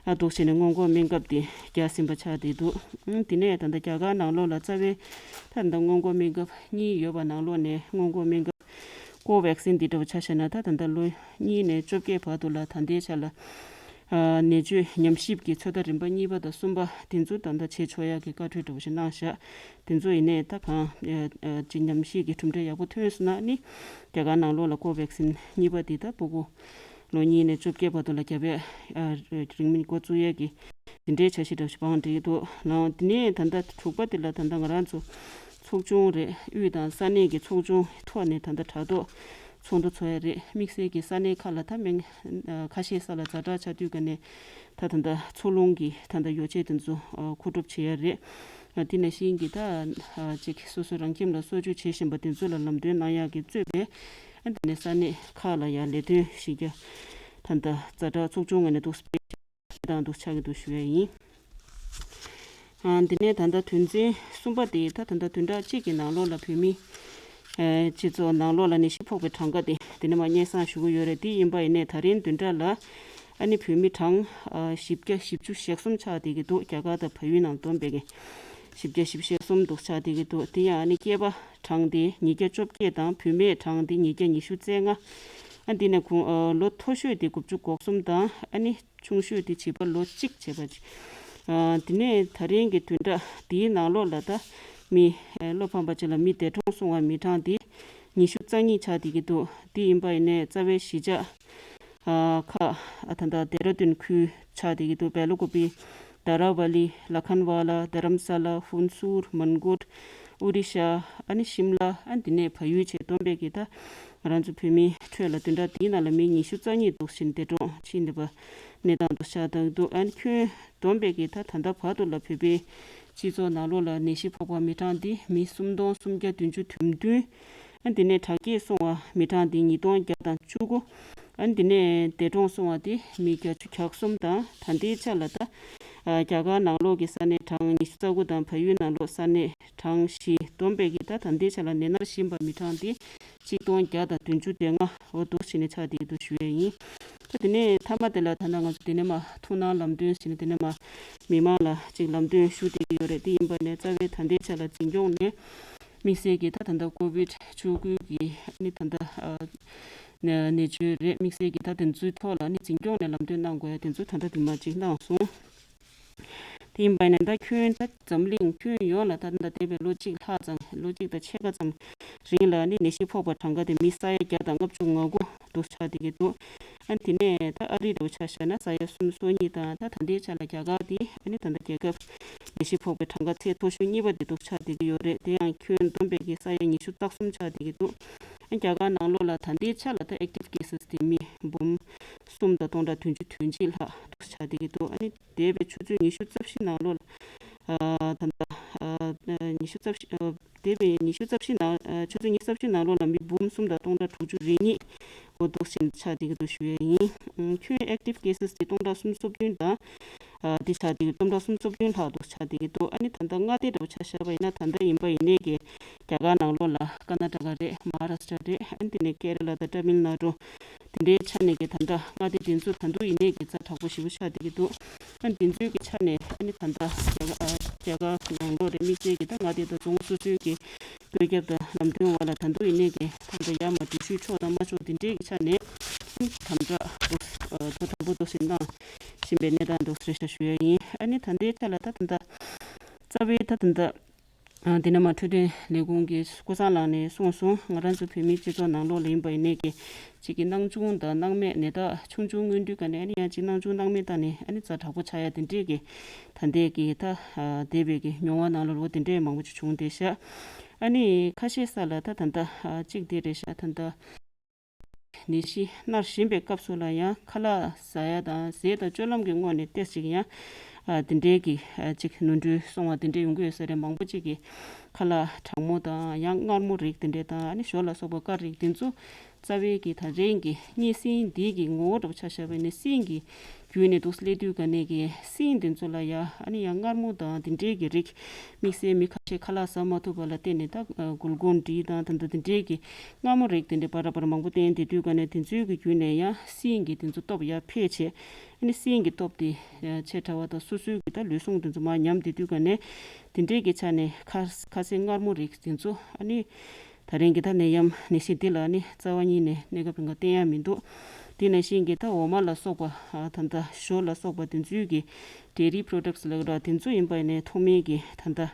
ཨ་འདུག་བྱས་ནས་སྔོན་འགོག་སྨན་ཁབ་དེ་བརྒྱབ་ཟིན་པ་ཆགས་བསྡད་འདུག་ཨ་ནི་དེ་ནས་ད་ལྟ་རྒྱ་གར་ནང་ལོགས་ལ་རྩ་བའི་ད་ལྟ་སྔོན་འགོག་སྨན་ཁབ་གཉིས་ཡོད་པ་ནང་ལོགས་ནས་སྔོན་འགོག་སྨན་ཁབ་ཀོ་ཝེག་སིན་འདི་འདྲ་བོ་ཆ་བཞག་ན་ད་ད་ལྟ་ལོ་གཉིས་ནས་བཅོ་བརྒྱད་བར་དུ་ལ་ད་ལྟའི་ཆ་ལ་ཨ་ནད་བཅོས་ཉམས་ཞིབ་ཀྱི་ཚོད་ལྟ་རིམ་པ་གཉིས་པ་དང་གསུམ་པ་དེ་ཚོ་ད་ལྟ་བྱེད་ཆོག་ཡག་གི་བཀའ་འཁྲོལ་འདྲ་བོ་ཞིག་གནང་བཞག་དེ་ཚོ་ཡིན་ནའི་ད་གང་ཨ་ཨ་ཅིག་ཉམས་ཞིབ་ཀྱི་གྲུབ་འབྲས་ཡག་པོ་ཐོན་སོང་ན་ནི་རྒྱ་གར་ནང་ལོགས་ལ་ཀོ་ཝེག་སིན་གཉིས་པ་འདི་ད་ཕྲུ་གུ་ལོ་གཉིས་ནས་བཅོ་བརྒྱད་བར་དུ་ལ་རྒྱབ་ཡག་ཨ་རིང་མིན་འགོ་བཙུགས་ཡག་གི་དེ་འདྲའི་འཆར་གཞི་འདྲ་བོ་ཞིག་བང་སྒྲིག་འདུག་ལགས། དེ་ནས་ད་ལྟ་དྲུག་པ་དེ་ལ་ད་ལྟ་ང་རང་ཚོ་ཚོགས་ཆུང་རེད། དབུས་དང་ས་གནས་ཀྱི་ཚོགས་ཆུང་ཐོག་ནས་ད་ལྟ་དྲ་ཐོག་ཚོགས་འདུ་ཚོགས་ཡ་རེད། དམིགས་བསལ་གྱི་ས་གནས་ཁག་ལ་ད་མིང་ཨ་ཁ་ཤས་ས་ལ་ཛ་དྲག་ཆགས་དུས་ཀ་ནས་ད་ད་ལྟ་འཚོ་རླུང་གི་ད་ལྟ་ཡོ་བྱད་དེ་ཚོ་ཨ་མཁོ་སྒྲུབ་བྱེད་ཡ་རེད། ཨ་དེ་ནང་བཞིན་གྱི་ད་ཨ་ཅིག་སོ་སོ་རང་ཁྱིམ་ལ་གསོ་བཅོས་བྱེད་བཞིན་པ་དེ་ཚོ་ལ་ལམ་སྟོན་གནང་ཡག་གི་གཙོས་པའི་ཨ་དེ་ནས་ས་གནས་ཁག་ལ་ཡང་ལས་དོན་གཞི་རྒྱ་ད་ལྟ་ཛ་དྲག་ཚོགས་ཆུང་ངོས་ནས་འདུག་སྤེལ་དང་འདུག་ཆགས་ཀྱི་འདུག་ཞུ་ཡ་ཡིན། ཨ་འདི་ནས་ད་ལྟ་དོན་ཚན་གསུམ་པ་དེ་ད་ད་ལྟ་བདུན་ཕྲག་གཅིག་གི་ནང་ལོགས་ལ་བོད་མི་ཨ་སྤྱི་ཚོགས་ནང་ལོགས་ལ་ནད་གཞི་ཕོག་པའི་གྲངས་ཀ་དེ་འདི་ནས་མར་སྙན་སེང་ཞུ་གི་ཡོད་རེད། དེ་ཡིན་པ་ཡིན་ནའི་ད་རིང་བདུན་ཕྲག་ལ་ཨ་ནི་བོད་མི་གྲངས་ཨ་བཞི་བརྒྱ་བཞི་བཅུ་ཞེ་གསུམ་ཆགས་བསྡད་ཀྱི་འདུག་རྒྱ་གར་དང་བལ་ཡུལ་ནང་བསྡོམས་པའི་གི་བཞི་བརྒྱ་བཞི་བཅུ་ཞེ་གསུམ་འདུག་ཆགས་བསྡད་ཀྱི་འདུག་དེ་ཡང་ཨ་ནི་སྐྱེས་པ་གྲངས་དེ་ཉིས་བརྒྱ་བཅོ་བརྒྱད་དང་བུད་མེད་གྲངས་དེ་ཉིས་བརྒྱ་ཉི་ཤུ་རྩ་ལྔ། ཨ་འདི་ནས་ཁོང་ཨ་ལོ་མཐོ་ཤོས་དེ་དགུ་བཅུ་གོ་གསུམ་དང་ཨ་ནི་ཆུང་ཤོས་དེ་བྱིས་པ་ལོ་གཅིག་བྱས་པ། ཨ་དེ་ནས་ད་རིང་གི་བདུན་ཕྲག་འདིའི་ནང་ལོགས་ལ་ད་མི་ཨ་བློ་ཕམ་པ་ཅིག་ལ་མི་འདས་གྲོངས་སོང་བ་མི་གྲངས་དེ་ཉི་ཤུ་རྩ་གཉིས་ཆགས་བསྡད་ཀྱི་འདུག་དེ་ཡིན་པ་ཡིན་ནའི་རྩ་བའི་གཞིས་ཆགས་ཨ་ཁག་ཨ་ད་ལྟ་ལྡེ་ར་ལྡུན་ཁུལ་ཆགས་བསྡད་ཀྱི་འདུག་བེ་ལ་ཀུ་པི། དཱ་ར་ཝ་ལི། ལ་ཁན་ཝ་ལ། དྷ་རམ་ས་ལ། ཧུན་སུར། མན་གོཊ། ཨོ་རི་ཤ། ཨ་ནི་ཤིམ་ལ། ཨ་འདི་ནས་བལ་ཡུལ་བྱས་བསྡོམས་པས་ཀྱི་ད་ང་རང་ཚོ་བོད་མིའི་ཁྲོད་ལ་བདུན་ཕྲག་འདིའི་ནང་ལ་མི་ཉི་ཤུ་རྩ་གཉིས་འདུག་ཕྱིན་འདས་གྲོངས་ཕྱིན་འདས་པ་གནས་སྟངས་འདུག་ཤ་སྟག་འདུག་ཨ་ནི་ཁྱོན་བསྡོམས་པས་ཀྱི་ད་ད་ལྟ་བར་དུ་ལ་བོད་པའི་སྤྱི་ཚོགས་ནང་ལོགས་ལ་ནད་གཞི་ཕོག་པ་མི་གྲངས་འདི་མི་སུམ་སྟོང་སུམ་བརྒྱ་བདུན་ཅུ་དོན་བདུན། ཨ་འདི་ནས་དྲག་སྐྱེད་སོང་བ་མི་གྲངས་འདི་ཉིས་སྟོང་བརྒྱ་དང་བཅུ་དགུ། ཨ་འདི་ནས་འདས་གྲོངས་སོང་བ་དེ་མི་བརྒྱད་ཅུ་གྱ་གསུམ་དང་། ད་ལྟའི་ཆ་ལ་ད་ཨ་རྒྱ་གར་ནང་ལོགས་ཀྱི་ས་གནས་གྲངས་ཉི་ཤུ་རྩ་དགུ་དང་བལ་ཡུལ་ནང་ལོགས་ས་གནས་གྲངས་བཞི་བསྡོམས་པས་ཀྱི་ད་ད་ལྟའི་ཆ་ལ་ནད་མནར་བཞིན་པ་མི་གྲངས་དེ་གཅིག་སྟོང་བརྒྱ་དང་བདུན་ཅུ་དོན་ལྔ་འོ་འདུག་བྱས་ནས་ཆགས་བསྡད་ཀྱི་འདུག་ཞུ་ཡས་ཡིན། ད་དེ་ནས་མཐའ་མ་དེ་ལ་ད་ལྟ་ང་ཚོ་དེ་ནས་མར་ཐུགས་སྣང་ལམ་སྟོན་ཟེར་ནས་དེ་ནས་མར་མི་མང་ལ་ཅིག་ལམ་སྟོན་ཞུ་བསྡད་ཀྱི་ཡོད་རེད། དེ་ཡིན་པ་ནས་རྩ་བའི་ད་ལྟའི་ཆ་ལ་འཛིན་སྐྱོང་ནས་དམིགས་བསལ་གྱི་ད་ད་ལྟ་ཀོ་བིད་བཅུ་དགུ་གི་ཨ་ནི་ད་ལྟ་ཨ་ནད་བཅོས་རེད། དམིགས་བསལ་གྱི་ད་དེ་ཚོའི་ཐོག་ལ་ཨ་ནི་འཛིན་སྐྱོང་ནས་ལམ་སྟོན་གནང་དགོས་ཡ་དེ་ཚོ་ད་ལྟ་དུ་མ་ཅིག་གནང་སོང་། དེ་ཡིན་པ་ནས་ད་ཁྱོན་ད་འཛམ་གླིང་ཁྱོན་ཡོངས་ལ་ད་ད་འདས་པའི་ལོ་གཅིག་ལྷག་ཙམ་ལོ་གཅིག་དང་ཕྱེད་ཀ་ཙམ་རིང་ལ་ཨ་ནི་ནད་གཞི་ཕོག་པ་གྲངས་ཀ་དེ་མི་ས་ཡ་བརྒྱ་དང་ལྔ་བཅུ་ང་དགུ་འདུག་ཆགས་བསྡད་ཀྱི་འདུག་ཨ་དེ་ནས་ད་ཨ་རི་འདྲ་བོ་ཆ་བཞག་ན་ས་ཡ་སུམ་ཅུ་སོ་གཉིས་དང་། ད་ད་ལྟའི་ཆ་ལ་རྒྱ་གར་དེ་ཨ་ནི་ད་ལྟ་རྒྱལ་ཁབ་ནད་གཞི་ཕོག་པའི་གྲངས་ཀ་ཚད་མཐོ་ཤོས་གཉིས་པ་དེ་འདུག་ཆགས་བསྡད་ཀྱི་ཡོད་རེད། དེ་ཡང་ཁྱོན་བསྡོམས་པས་ཀྱི་ས་ཡ་ཉི་ཤུ་རྩ་གསུམ་ཆགས་བསྡད་ཀྱི་འདུག་ཨ་རྒྱ་གར་ནང་ལོགས་ལ་ད་ལྟའི་ཆ་ལ་ད་ཨེག་ཊིབ་ཀེ་སེ་སི་དེ་མི་འབུམ་གསུམ་དང་སྟོང་ཕྲག་བདུན་ཅུ་དོན་གཅིག་ལྷག་འདུག་ཆགས་བསྡད་ཀྱི་འདུག་ཨ་ནི་འདས་པའི་ཆུ་ཚོད་ཉི་ཤུ་རྩ་བཞི་ནང་ལོགས་ལ་ཨ་ད་ལྟ་ཨ་ཉི་ཤུ་རྩ་བཞི་ཨ་འདས་པའི་ཉི་ཤུ་རྩ་བཞི་ནང་ཨ་ཆུ་ཚོད་ཉི་ཤུ་རྩ་བཞི་ནང་ལོགས་ལ་མི་འབུམ་གསུམ་དང་སྟོང་ཕྲག་དྲུག་ཅུ་རེ་གཉིས་འོ་འདུག་ཕྱིན་ཆགས་བསྡད་ཀྱི་འདུག་ཞུ་ཡས་ཡིན། ཨ་ཁྱོན་ཨེག་ཊིབ་ཀེ་སེ་སི་དེ་སྟོང་ཕྲག་སུམ་ཅུ་སོ་བདུན་དང་། ཨ་དེ་ཆགས་བསྡད་ཀྱི་སྟོང་ཕྲག་སུམ་ཅུ་སོ་བདུན་ལྷག་འདུག་ཆགས་བསྡད་ཀྱི་འདུག་ཨ་ནི་ད་ལྟ་མངའ་སྡེ་འདྲ་བོ་ཆ་བཞག་པ་ཡིན་ན་ད་ལྟ་ཡིན་པ་ཡིན་ནའི་གི་རྒྱ་གར་ནང་ལོགས་ལ་ཀར་ན་ཊ་ཀ་རེད། མ་ཧཱ་རཱ་ཤི་ཊ་རེད། ཨ་ནི་དེ་ནས་ཀེ་ར་ལ་དང་ཏྲ་མིལ་ནཱ་ཌུ། དེ་འདྲའི་ཆ་ནས་ཀྱི་ད་ལྟ་མངའ་སྡེ་དེ་ཚོ་ད་དུང་ཡིན་ནའི་ཀྱི་ཛ་དྲག་པོ་ཞེ་པོ་ཆགས་བསྡད་ཀྱི་འདུག་ཨ་དེ་ཚོའི་ཀྱི་ཆ་ནས་ཨ་ནི་ད་ལྟ་རྒྱ་གར་ཨ་རྒྱ་གར་ནང་ལོགས་རེད། དམིགས་བསལ་གྱི་ད་མངའ་སྡེ་དང་རྫོང་སོ་སོའི་ཀྱི་བཀོད་ཁྱབ་དང་ལམ་སྟོན་འོག་ལ་ད་དུང་ཡིན་ནའི་ཀྱི་ད་ལྟ་ཡར་མར་འགྲུལ་བཞུད་འཕྲོག་དང་མ་འཕྲོག་དེ་འདྲའི་ཀྱི་ཆ་ནས་ཨ་ནི་དམ་དྲག་འདུག་ཨ་དོ་དམ་པོ་འདུག་སེ་གནང་བཞིན་པའི་གནས་སྟངས་འདུག་ཟེར་ཤག་ཞུ་ཡ་ཡིན། ཨ་ནི་ད་ལྟའི་ཆ་ལ་ད་ད་ལྟ་རྩ་བའི་ད་ད་ལྟ་ཨ་དེ་ནས་མར་འཕྲོད་བསྟེན་ལས་ཁུངས་ཀྱི་སྐུ་གསར་ལགས་ནས་གསུངས་སོང་། ང་རང་ཚོ་བོད་མིའི་སྤྱི་ཚོགས་ནང་ལོགས་ལ་ཡིན་པ་ཡིན་ནའི་ཀྱི་གཅིག་གི་སྣང་ཆུང་དང་སྣང་མེད། ནད་རྟགས་ཆུང་ཆུང་མངོན་དུས་ཀ་ནས་ཨ་ནི་ཡང་གཅིག་སྣང་ཆུང་སྣང་མེད་བཏང་ནས་ཨ་ནི་ཛ་དྲག་པོ་ཆགས་ཡ་དེ་འདྲས་ཀྱི་ད་ལྟའི་ཀྱི་ད་ཨ་འདས་པའི་ཀྱི་མྱོང་བ་ནང་ལོགས་ལ་འོ་དེ་འདྲས་མང་པོ་ཅིག་བྱུང་བསྡད་ཤག་ཨ་ནི་ཁ་ཤས་ས་ལ་ད་ད་ལྟ་ཨ་གཅིག་དེ་རེད་ཤག་ད་ལྟ་ ནད་གཞི་མནར་བཞིན་པའི་སྐབས་སུ་ལ་ཡང་ཁ་ལག་ཟ་ཡ་དང་ཟས་དང་སྤྱོད་ལམ་གྱི་ངོས་ནས་ཏོག་ཙམ་ཅིག་ཡང་ཨ་དེ་འདྲའི་གི་ཨ་ཅིག་ནོར་འཁྲུལ་སོང་བ་དེ་འདྲ་ཡོང་གི་ཡོད་ས་རེད། མང་པོ་ཅིག་གིས་ཁ་ལག་གྲང་མོ་དང་ཡང་མངར་མོ་རིགས་དེ་འདྲ་དང་ཨ་ནི་ཞོ་ལ་སོགས་པ་དཀར་རིགས་དེ་ཚོ་རྩ་བའི་གི་ད་རེས་ཀྱི་གཉན་སྲིན་འདི་གི་ངོ་བོ་འདྲ་པོ་ཆ་བཞག་པ་ཡིན་ན་སྲིན་གྱི་བརྒྱུད་ནས་འདུག་སླེབས་དུས་ག་ནས་ཀྱི་སྲིན་དེ་ཚོ་ལ་ཡ་ཨ་ནི་ཡང་མངར་མོ་དང་དེ་འདྲའི་གི་རིགས། དམིགས་བསལ་མི་ཁ་ཤས་ཁ་ལག་ཟ་མ་ཐུབ་པ་ལ་བརྟེན་ནས་ད་ཨ་གུལ་ཀོན་ཌི་དང་ད་ལྟ་དེ་འདྲའི་གི་མངར་མོ་རིགས་དེ་འདྲའི་བར་བར་མང་པོ་བསྟེན་བསྡད་དུས་ག་ནས་དེ་ཚོའི་གི་བརྒྱུད་ནས་ཡང་སྲིན་གྱི་དེ་ཚོ་སྟོབས་ཡར་འཕེལ་བྱས། ཨ་ནི་སྲིན་གྱི་སྟོབས་དེ་ཆེ་དྲགས་པ་དང་སོ་སོའི་གི་ད་ལུས་ཟུངས་དེ་ཚོ་མར་ཉམས་བསྡད་དུས་ག་ནས་དེ་འདྲའི་གི་ཆ་ནས་ཁ་ཁ་ཟས་མངར་མོ་རིགས་དེ་ཚོ་ཨ་ནི། ད་རིང་གི་ད་ནད་ཡམས་ནད་གཞི་འདི་ལ་ནི་རྩ་བ་ཉིད་ནས་གནས་སྐབས་རིང་ག་བསྟེན་ཡ་མི་འདུག་དེ་ནང་བཞིན་གྱི་ད་འོ་མ་ལ་སོགས་པ་ཨ་ད་ལྟ་ཞོ་ལ་སོགས་པ་དེ་ཚོའི་གི་ཌེ་རི་པོ་རོ་ཌག་སི་ལབ་ར་དེ་ཚོ་ཡིན་པ་ཡིན་ནའི་ཐོག་མའི་གི་ད་ལྟ་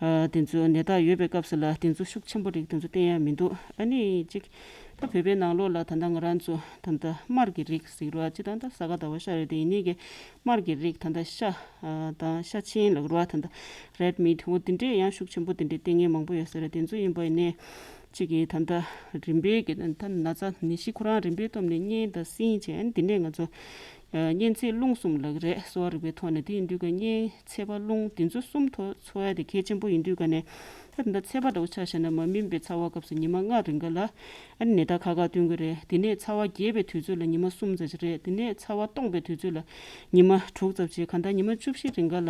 ཨ་དེ་ཚོ་ནད་རྟགས་ཡོད་པའི་སྐབས་སུ་ལ་དེ་ཚོ་ཤུགས་ཆེན་པོ་རིགས་དེ་ཚོ་བསྟེན་ཡ་མི་འདུག་ཨ་ནི་གཅིག་ད་བོད་པའི་ནང་ལོགས་ལ་ད་ལྟ་ང་རང་ཚོ་ད་ལྟ་མར་གྱི་རིགས་ཟེར་ར་སྤྱིར་བཏང་ད་ས་ག་ཟླ་བ་ཤར་རེད། དེ་ཡིན་ནའི་གི་མར་གྱི་རིགས་ད་ལྟ་ཤ་ཨ་དང་ཤ་ཆེན་ལབ་ར་ད་ལྟ་རེཌ་མིཊ་འོ་དེ་འདྲས་ཡང་ཤུགས་ཆེན་པོ་དེ་འདྲས་བསྟེན་མཁན་མང་པོ་ཡོད་ས་རེད། དེ་ཚོ་ཡིན་པ་ཡིན་ནའི་གཅིག་གིས་ད་ལྟ་རིམ་པས་ཀྱི་ད་ན་ཚ་ནད་གཞི་ཁོ་རང་རིམ་པས་སྟོབས་ནས་གཉན་དང་སྲིན་བྱས་ཨ་ནི་དེ་ནས་ང་ཚོ་ཨ་གཉན་ཚད་རླུང་གསུམ་ལབ་རེད། གསོ་བ་རིག་པའི་ཐོག་ནས། དེ་ཡིན་དུས་ཀ་གཉན་ཚད་པ་རླུང་དེ་ཚོ་གསུམ་ཐོག་འཚོ་ཡ་དེ་གལ་ཆེན་པོ་ཡིན་དུས་ཀ་ནས་ད་ད་ལྟ་ཚད་པ་འདྲ་བོ་ཆ་བཞག་ན་མ་སྨིན་པའི་ཚ་བ་སྐབས་སུ་ཉི་མ་ལྔ་རིང་ག་ལ་ཨ་ནི་ནད་རྟགས་ཁག་ཁག་སྟོན་གྱི་རེད། དེ་ནས་ཚ་བ་རྒྱས་པའི་དུས་ཚོད་ལ་ཉི་མ་གསུམ་ཙམ་ཅིག་རེད། དེ་ནས་ཚ་བ་སྟོངས་པའི་དུས་ཚོད་ལ་ཉི་མ་དྲུག་ཙམ་ཅིག་གང་ལྟར་ཉི་མ་བཅུ་བཞི་རིང་ག་ལ་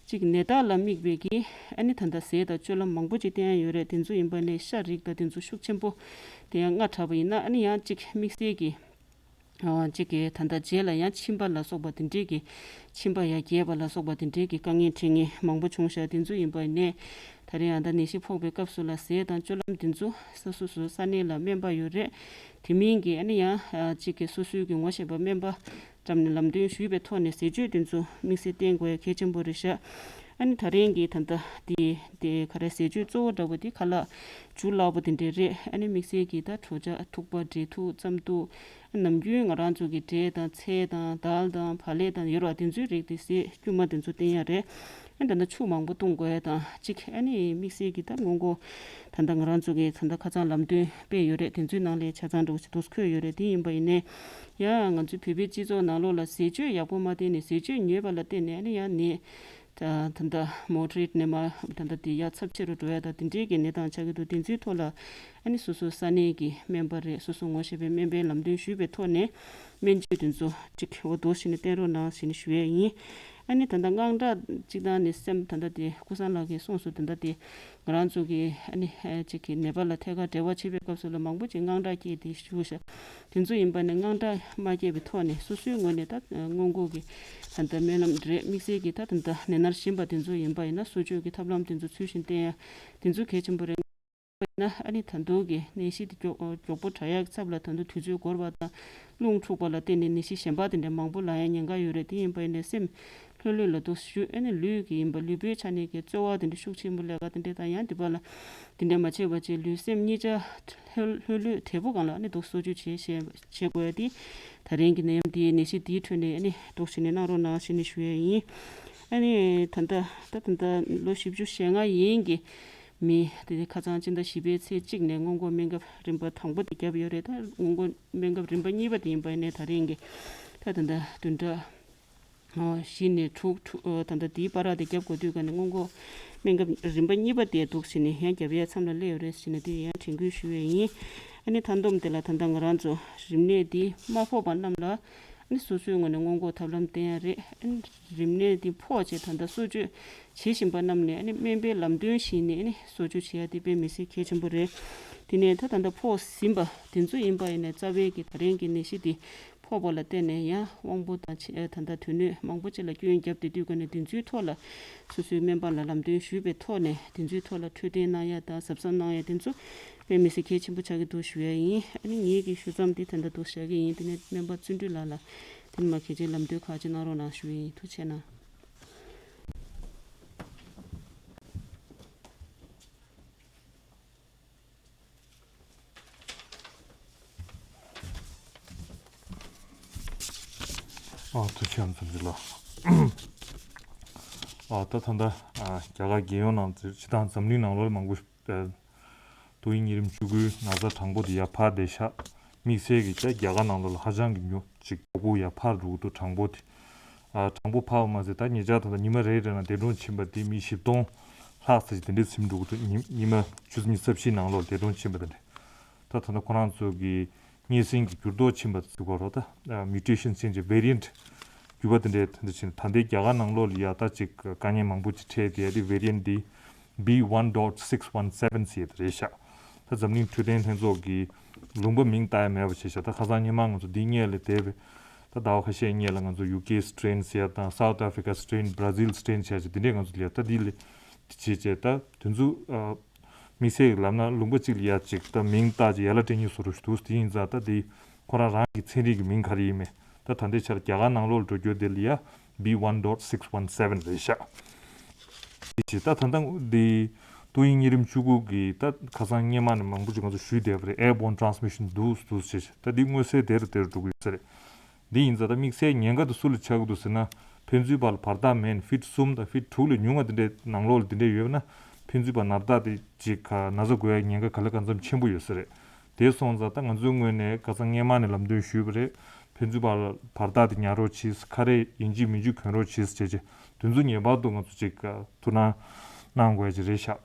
གཅིག་ནད་རྟགས་ལ་དམིགས་པའི་གི་ཨ་ནི་ད་ལྟ་ཟས་དང་སྤྱོད་ལམ་མང་པོ་ཅིག་བསྟེན་ཡ་ཡོད་རེད། དེ་ཚོ་ཡིན་པ་ནས་ཤ་རིགས་དང་དེ་ཚོ་ཤུགས་ཆེན་པོ་དེ་ཡང་སྔར་དྲགས་པ་ཡིན་ན་ཨ་ནི་ཡང་གཅིག་དམིགས་བསལ་གྱི་ཨ་གཅིག་གི་ད་ལྟ་རྗེས་ལ་ཡང་མཆིན་པ་ལ་སོགས་པ་དེ་འདྲས་ཀྱི་མཆིན་པ་ཡང་རྒྱས་པ་ལ་སོགས་པ་དེ་འདྲས་ཀྱི་དཀའ་ངལ་འཕྲད་མཁན་མང་པོ་བྱུང་ཤག་དེ་ཚོ་ཡིན་པ་ཡིན་ནས་ད་རེས་ཨ་ད་ནད་གཞི་ཕོག་པའི་སྐབས་སུ་ལ་ཟས་དང་སྤྱོད་ལམ་དེ་ཚོ་ས་སོ་སོའི་ས་གནས་ལ་སྨན་པ་ཡོད་རེད། དེ་མིན་གྱི་ཨ་ནི་ཡང་ཨ་གཅིག་གི་སོ་སོའི་གི་ངོ་ཤེས་པ་སྨན་པ་འགྲམ་ནས་ལམ་སྟོན་ཞུས་པའི་ཐོག་ནས་ཟས་སྤྱོད་དེ་ཚོ་དམིགས་བསལ་བསྟེན་དགོས་ཡ་གལ་ཆེན་པོ་རེད་ཤག་ཨ་ནི་ད་རིང་གི་ད་ལྟ་དེ་དེ་ག་རེ་ཟས་སྤྱོད་གཙོ་བོ་འདྲ་པོ་དེ་ཁ་ལག་བྱུ་ལག་པོ་དེ་འདྲས་རེད། ཨ་ནི་དམིགས་བསལ་གྱི་ད་གྲོ་ཆ་ཐུག་པ་འབྲས་ཐུག་རྩམ་ཐུག་ནམ་རྒྱུན་ང་རང་ཚོ་གི་འབྲས་དང་ཚལ་དང་དལ་དང་བག་ལེབ་དང་ཡོད་ར་དེ་ཚོའི་རིགས་དེ་ཟས་དཀྱུས་མ་དེ་ཚོ་བསྟེན་ཡ་རེད། ཨ་ནི་ད་ལྟ་ཆུ་མང་པོ་བཏུང་དགོས་ཡ་དང་གཅིག་ཨ་ནི་དམིགས་བསལ་གྱི་ད་སྔོན་འགོག་ད་ལྟ་ང་རང་ཚོ་གི་ད་ལྟ་ཁ་སང་ལམ་སྟོན་སྤེལ་ཡོད་རེད། དེ་ཚོའི་ནང་ལས་ཆ་ཚང་འདྲ་བོ་ཞིག་འདུག་སེ་འཁོད་ཡོད་རེད། དེ་ཡིན་པ་ཡིན་ནའི་ཡང་ང་ཚོའི་བོད་པའི་སྤྱི་ཚོགས་ནང་ལོགས་ལ་ཟས་སྤྱོད་ཡག་པོ་མ་བསྟེན་ནས་ཟས་སྤྱོད་ཉོས་པ་ལ་བརྟེན་ནས་ཨ་ནི་ཡང་ནད་ད་ད་ལྟ་མོ་ཊ་རི་ནས་མར་ད་ལྟ་དེ་ཡར་ཚབས་ཆེ་རུ་འགྲོ་ཡ་དང་དེ་འདྲའི་གི་གནས་སྟངས་ཆགས་ཀྱི་འདུག་དེ་ཚོའི་ཐོག་ལ་ཨ་ནི་སོ་སོའི་ས་གནས་ཀྱི་སྨན་པ་རེད། སོ་སོ་ངོ་ཤེས་པའི་སྨན་པའི་ལམ་སྟོན་ཞུས་པའི་ཐོག་ནས་སྨན་བཅོས་དེ་ཚོ་གཅིག་འོ་འདུག་སེ་བྱས་ནས་བསྟེན་རོགས་གནང་ཞེས་ནས་ཞུ་ཡས་ཡིན། ཨ་ནི་ད་ལྟ་དངངས་སྐྲག་གཅིག་དང་ནི་སེམས་ད་ལྟ་དེ་ཀུན་བཟང་ལགས་ཀྱིས་གསུངས་སོང་། ད་ལྟ་དེ་ང་རང་ཚོ་གི་ཨ་ནི་ཨ་གཅིག་གི་ནད་པ་ལ་ཐད་ཀར་འབྲེལ་བ་བྱེད་པའི་སྐབས་སུ་ལ་མང་པོ་ཅིག་དངངས་སྐྲག་སྐྱེས་ཏེ་བཞུགས་ཤག་དེ་ཚོ་ཡིན་པ་ནི་དངངས་སྐྲག་མ་སྐྱེས་པའི་ཐོག་ནས་སོ་སོའི་ངོས་ནས་ད་སྔོན་འགོག་གི་ད་ལྟ་སྨོན་ལམ་རེད། དམིགས་བསལ་གྱི་ད་ད་ལྟ་ནད་མནར་བཞིན་པ་དེ་ཚོ་ཡིན་པ་ཡིན་ན་གསོ་བཅོས་ཀྱི་ཐབས་ལམ་དེ་ཚོ་ཚུལ་བཞིན་བསྟེན་ཡ་དེ་ཚོ་གལ་ཆེན་པོ་རེད། ཡིན་ན་ཨ་ནི་ད་དུང་གི་ནད་གཞི་དེ་མགྱོགས་མགྱོགས་པོ་དྲག་ཡག་ཚབ་ལ་ད་དུང་དུས་ཚོད་འགོར་བ་དང་རླུང་འཁྲུགས་པ་ལ་བརྟེན་ནས་ནད་གཞི་གཞན་པ་དེ་འདྲ་མང་པོ་ལངས་ཡ་ཉེན་ཁ་ཡོད་རེད། དེ་ཡིན་པ་ཡིན་ནའི་སེམས་ལྷོད་ལྷོད་ལ་འདུག་ཞུ། ཨ་ནི་ལུས་ཀྱི་ཡིན་པ་ལུས་པོའི་ཆ་ནས་ཀྱི་རྩོལ་བ་དེ་འདྲ་ཤུགས་ཆེན་པོ་ལས་ཀ་དེ་འདྲ་དང་ཡང་དེ་པ་ལ་དེ་འདྲ་མ་བྱས་པ་བྱས་ལུས་སེམས་གཉིས་ཆ་ལྷོད་ལྷོད་ལྷོད་དལ་པོ་སྒང་ལ་ཨ་ནི་འདུག་གསོ་བཅོས་བྱས་བྱས་བྱེད་དགོས་ཡ་དེ་ད་རིང་གི་ནད་ཡམས་དེའི་ནད་གཞི་དེའི་ཁྲོད་ནས་ཨ་ནི་འདུག་བྱས་ནས་གནང་རོགས་གནང་ཞེས་ནས་ཞུ་ཡ་ཡིན། ཨ་ནི་ད་ལྟ་ད་ད་ལྟ་ལོ་བཞི་བཅུ་ཞེ་ལྔ་ཡན་གྱི་མི་དེ་ཁ་སང་སྤྱི་ཟླ་བཞི་པའི་ཚེས་གཅིག་ནས་སྔོན་འགོག་སྨན་ཁབ་རིམ་པ་དང་པོ་དེ་བརྒྱབ་ཡོད་རེད། ད་སྔོན་འགོག་སྨན་ཁབ་རིམ་པ་གཉིས་པ་དེ་ཡིན་པ་ཡིན་ནའི་ད་རིང་གི་ད་ད་ལྟ་བདུན་ཕྲག་བཞི་ནས་དྲུག་དྲུག་ད་ལྟ་དེའི་བར་དེ་བརྒྱབ་དགོས་དུས་ག་ནས་སྔོན་འགོག་སྨན་ཁབ་རིམ་པ་གཉིས་པ་དེ་འདུག་བྱས་ནས་ཡང་བརྒྱབ་ཡས་མཚམས་ལ་སླེབས་ཡོད་རེད་ཟེར་ནས་དེ་ཡང་དྲན་སྐུལ་ཞུ་ཡས་ཡིན། ཨ་ནི་མཐའ་སྡོམ་དེ་ལ་ད་ལྟ་ང་རང་ཚོ་རིམས་ནད་འདི་མ་ཕོག་པ་རྣམས་ལ་ཨ་ནི་སོ་སོའི་ངོས་ནས་སྔོན་འགོག་ཐབས་ལམ་བསྟེན་ཡ་རེད། ཨ་ནི་རིམས་ནད་འདི་ཕོག་བྱས་ད་ལྟ་གསོ་བཅོས་བྱེད་བཞིན་པ་རྣམས་ནས་ཨ་ནི་སྨན་པའི་ལམ་སྟོན་བཞིན་ནས་ཨ་ནི་གསོ་བཅོས་བྱེད་ཡ་དེ་དཔེ་མི་སྲིད་གལ་ཆེན་པོ་རེད། དེ་ནས་ད་ད་ལྟ་ཕོག་ཟིན་པ་དེ་ཚོ་ཡིན་པ་ཡིན་ནའི་རྩ་བའི་གི་ད་རིང་གི་ནད་གཞི་འདི་ཕོག་པ་ལ་བརྟེན་ནས་ཡང་དབང་པོ་དང་ཆེ་ད་ལྟ་དོན་སྣོད་མང་པོ་ཅིག་ལ་སྐྱོན་བརྒྱབ་བསྡད་དུས་ག་ནས་དེ་ཚོའི་ཐོག་ལ་སོ་སོའི་སྨན་པ་ལ་ལམ་སྟོན་ཞུས་པའི་ཐོག་ནས་དེ་ཚོའི་ཐོག་ལ་འཕྲོད་བསྟེན་གནང་ཡ་དང་གཟབ་གཟབ་གནང་ཡ་དེ་ཚོ་དཔེ་མི་སྲིད་གལ་ཆེན་པོ་ཆགས་ཀྱི་འདུག་ཞུ་ཡ་ཡིན། ཨ་ནི་ངེད་ཀྱི་ཞུ་མཚམས་འདི་ད་ལྟ་འདུག་བཞག་གི་ཡིན། དེ་ནས་སྨན་པ་བརྩོན་འགྲུས་ལགས་ལ་དེ་ནས་མ་གལ་ཆེ་ལམ་སྟོན་ཁག་ཅིག་གནང་རོགས་གནང་ཞུ་ཡི་ཡིན། ཐུགས་རྗེ་གནང་། ཨ་ཐུགས་རྗེ་ཆེ་ལགས། ཨ་ད་ད་ལྟ་ཨ་རྒྱ་གར་རྒྱལ་ཡོངས་ནང་སྤྱིར་བཏང་འཛམ་གླིང་ནང་ལོགས་མང་པོ་ཨ་དུས་ཡུན་ཉིན་རིམ་བཅུ་དགུའི་ན་ཚ་གྲངས་འབོར་དེ་ཡར་འཕར་བསྡད་ཤག་དམིགས་བསལ་གྱི་ད་རྒྱ་གར་ནང་ལོགས་ལ་ཧ་ཅང་གི་ཉུང་ཅིག་གྲོད་ཁོག་ཡར་འཕར་འགྲོ་གི་འདུག་གྲང་པོ་དེ། ཨ་གྲང་པོ་འཕར་བ་མ་ཟད་ད་ཉེ་ཆར་ད་ལྟ་ཉི་མ་རེ་རེ་ནང་འདས་གྲོངས་ཕྱིན་པ་དེ་མི་བཞི་སྟོང་ལྷག་ཙམ་ཞིག་དེ་འདྲས་ཟིན་འགྲོ་གི་འདུག་ཉི་ཉི་མ་ཆུ་ཚོད་ཉི་ཤུ་རྩ་བཞིའི་ནང་ལོགས་འདས་གྲོངས་ཕྱིན་པ་དེ་འདྲས། ད་ད་ལྟ་ཁོ་རང་ཚོ་གི་གཉན་སྲིན་གྱི་འགྱུར་ལྡོག་ཕྱིན་པ་ཟེར་དགོས་རེད་ད། ཨ་mutation change variant འགྱུར་བ་དེ་འདྲས་དེ་འདྲ་ཕྱིན། ད་ལྟའི་རྒྱ་གར་ནང་ལོགས་ལ་ཡ་ད་ཅིག་དཀའ་ངལ་མང་པོ་ཅིག་འཕྲད་དེ་ཡ་དེ་variant འདི་B one dot six one seven ཟེར་དེ་རེད་ཤག་ད་འཛམ་གླིང་འཕྲོད་བསྟེན་ལྷན་ཚོགས་ཀྱིས་ལུང་པ་མིང་བཏགས་ཡ་མེད་པ་བྱས་ཤག་ད་ཁ་སང་སྔོན་མ་ང་ཚོ་འདི་སྔོན་ལ་དེ་བས་ད་ཟླ་བ་ཁ་ཤས་སྔོན་ལ་ང་ཚོ་UK strain ཟེར་ཡ་དང་South Africa strain Brazil strain བྱས་ཤག་དེ་འདྲས་ང་ཚོ་ལ་ཡ་ད་འདི་ལ་བྱས་བྱས་ད་དེ་ཚོ་ཨ། དམིགས་བསལ་ལབ་ན་ལུང་པ་གཅིག་ལ་ཡ་གཅིག་ད་མིང་བཏགས་ཀྱི་ཡ་ལ་སྤྲད་ཉེན་བཟོ་འདྲ་ཞིག་འདུག་དེ་ཡིན་ཙང་ད་དེ་ཁོ་རང་རང་གི་ཚན་རིག་གི་མིང་ག་རེ་ཡིན་མིན་ད་ད་ལྟའི་ཆར་རྒྱ་གར་ནང་ལོགས་ལ་འགྲོ་རྒྱུ་དེ་ལ་ཡ་B one dot six one seven རེད་ཤག་དེ་བྱས་ད་ད་ལྟ་དེ་ཏོག་དབྱིབས་གཉན་རིམས་བཅུ་དགུ་གི་ད་ཁ་སང་སྔོན་མ་ནས་མང་པོ་ཞིག་ང་ཚོ་ཞུས་བསྡད་པ་རེད། airborne transmission འདུག་འདུག་ཟེར་ད་འདི་མངོན་གསལ་དེ་རུ་དེ་རུ་འགྲོ་གི་ཡོད་ས་རེད། འདི་ཡིན་ཙང་ད་དམིགས་བསལ་ཉེན་ཁ་དེ་སུ་ལ་ཆགས་ཀྱི་འདུག་ཟེར་ན། ཕན་ཚུན་བར་ལ་བར་ཐག་མེད་ན་ཕིཊ་གསུམ་དང་ཕིཊ་དྲུག་ལས་ཉུང་བ་དེ་འདྲའི་ནང་ལོགས་ལ་དེ་འདྲ་ཡོད་ན། ཕན་ཚུན་བར་ན་བར་ཐག་དེ་ཅིག་ག་ན་ཚ་འགོས་ཡ་ཉེན་ཁ་ག་ལེ་གང་འཚམ་ཆེན་པོ་ཡོད་ས་རེད། དེ་སོང་ཙང་ད་ང་ཚོའི་ངོས་ནས་ཁ་སང་སྔོན་མ་ནས་ལམ་སྟོན་ཞུས་པ་རེད། ཕན་ཚུན་བར་ལ་བར་ཐག་དེ་ཉར་རོགས་གྱིས། ཁ་རས་ཡིན་གཅིག་མིན་གཅིག་གྱོན་རོགས་གྱིས་བྱས་རྗེས་དེ་ཚོ་ངེས་པར་དུ་ང་ཚོ་ཅིག་ག་ཐུགས་སྣང་གནང་དགོས་ཡ་ཅིག་རེད་ཤག་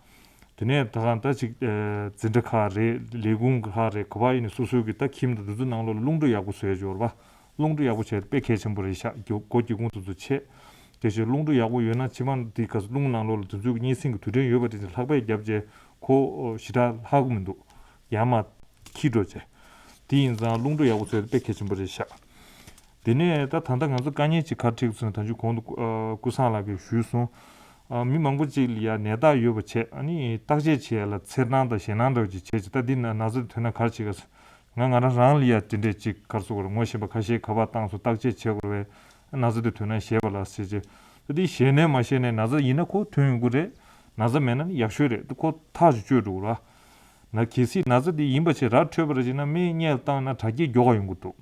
དེ་ནས་ད་གང་ད་ཅིག་ཨ་འཛིན་གྲྭ་ཁག་རེད། ལས་ཁུངས་ཁག་རེད། ག་པར་ཡིན་ནའི་སོ་སོའི་གི་ད་ཁྱིམ་དང་དེ་ཚོ་ནང་ལོགས་ལ་རླུང་འཕྲོ་ཡག་པོ་བཟོ་ཡ་ཅིག་ཡོད་རེད་པ། རླུང་འཕྲོ་ཡག་པོ་བྱས་དཔེ་གལ་ཆེན་པོ་རེད་ཤག་སྒོ་སྒོ་སྒེའུ་ཁུང་དེ་ཚོ་ཕྱེ། དེ་བཞིན་རླུང་འཕྲོ་ཡག་པོ་ཡོད་ན་ཕྱི་མ་འདི་ག་ས་རླུང་ནང་ལོགས་ལ་དེ་ཚོའི་གི་གཉན་སྲིན་གི་དུས་དྲན་ཡོད་པ་དེ་ཚོ་ལྷགས་པས་བརྒྱབ་རྗེས་ཁོ་ཞེ་དྲག་ལྷག་གི་མི་འདུག་ཡར་མར་འཁྱིལ་འགྲོ་བྱས། དེ་ཡིན་ཙང་རླུང་འཕྲོ་ཡག་པོ་བཟོས་ཏེ་དཔེ་གལ་ཆེན་པོ་རེད་ཤག་དེ་ནས་ད་ད་ལྟ་ང་ཚོ་དཀའ་ངལ་ཅིག་ག་རེ་འཕྲད་སོང་ད་ཅི་གོང་དུ་ཨ་ཀུན་བཟང་ལགས་ཀྱིས་ཞུས་སོང་། ཨ་མི་མང་པོ་ཅིག་ལ་ཡ་ནད་རྟགས་ཡོད་པ་བྱས། ཨ་ནི་བརྟག་དཔྱད་བྱེད་ཡ་ལ་འཚེར་སྣང་དང་ཞེད་སྣང་འདྲ་བོ་ཅིག་བྱས་ཅིག་ད་འདི་ན་ན་ཚ་དེ་ཐོན་ན་ག་རེ་བྱེད་ག་ཟེར། ང་ང་རང་རང་ལ་ཡ་དེ་འདྲས་ཅིག་ག་རེ་ཟེར་དགོས་རེད། ངོ་ཤེས་པ་ཁ་ཤས་ཁ་པར་བཏང་སོང་། བརྟག་དཔྱད་བྱེད་དགོས་རེད་པས། ན་ཚ་དེ་ཐོན་ན་ཞེད་པ་ལ་ཟེར་ཅིག་ད་འདི་ཞེད་ནས་མ་ཞེད་ནས་ན་ཚ་ཡིན་ན་ཁོ་ཐོན་ཡོང་གི་རེད། ན་ཚ་མེད་ན་ནི་ཡག་ཤོས་རེད། ད་ཁོ་ཐག་ཅིག་གཅོད་འགྲོ་གི་རེད། ན་གལ་སྲིད་ན་ཚ་དེ་ཡིན་པ་བྱས་ར་འཕྲོད་པ་རེད་ཅེ་ན་སྨན་སྔོན་ལ་བཏང་ན་དྲག་སྐྱེད་མགྱོགས་པ་ཡོང་གི་འདུག་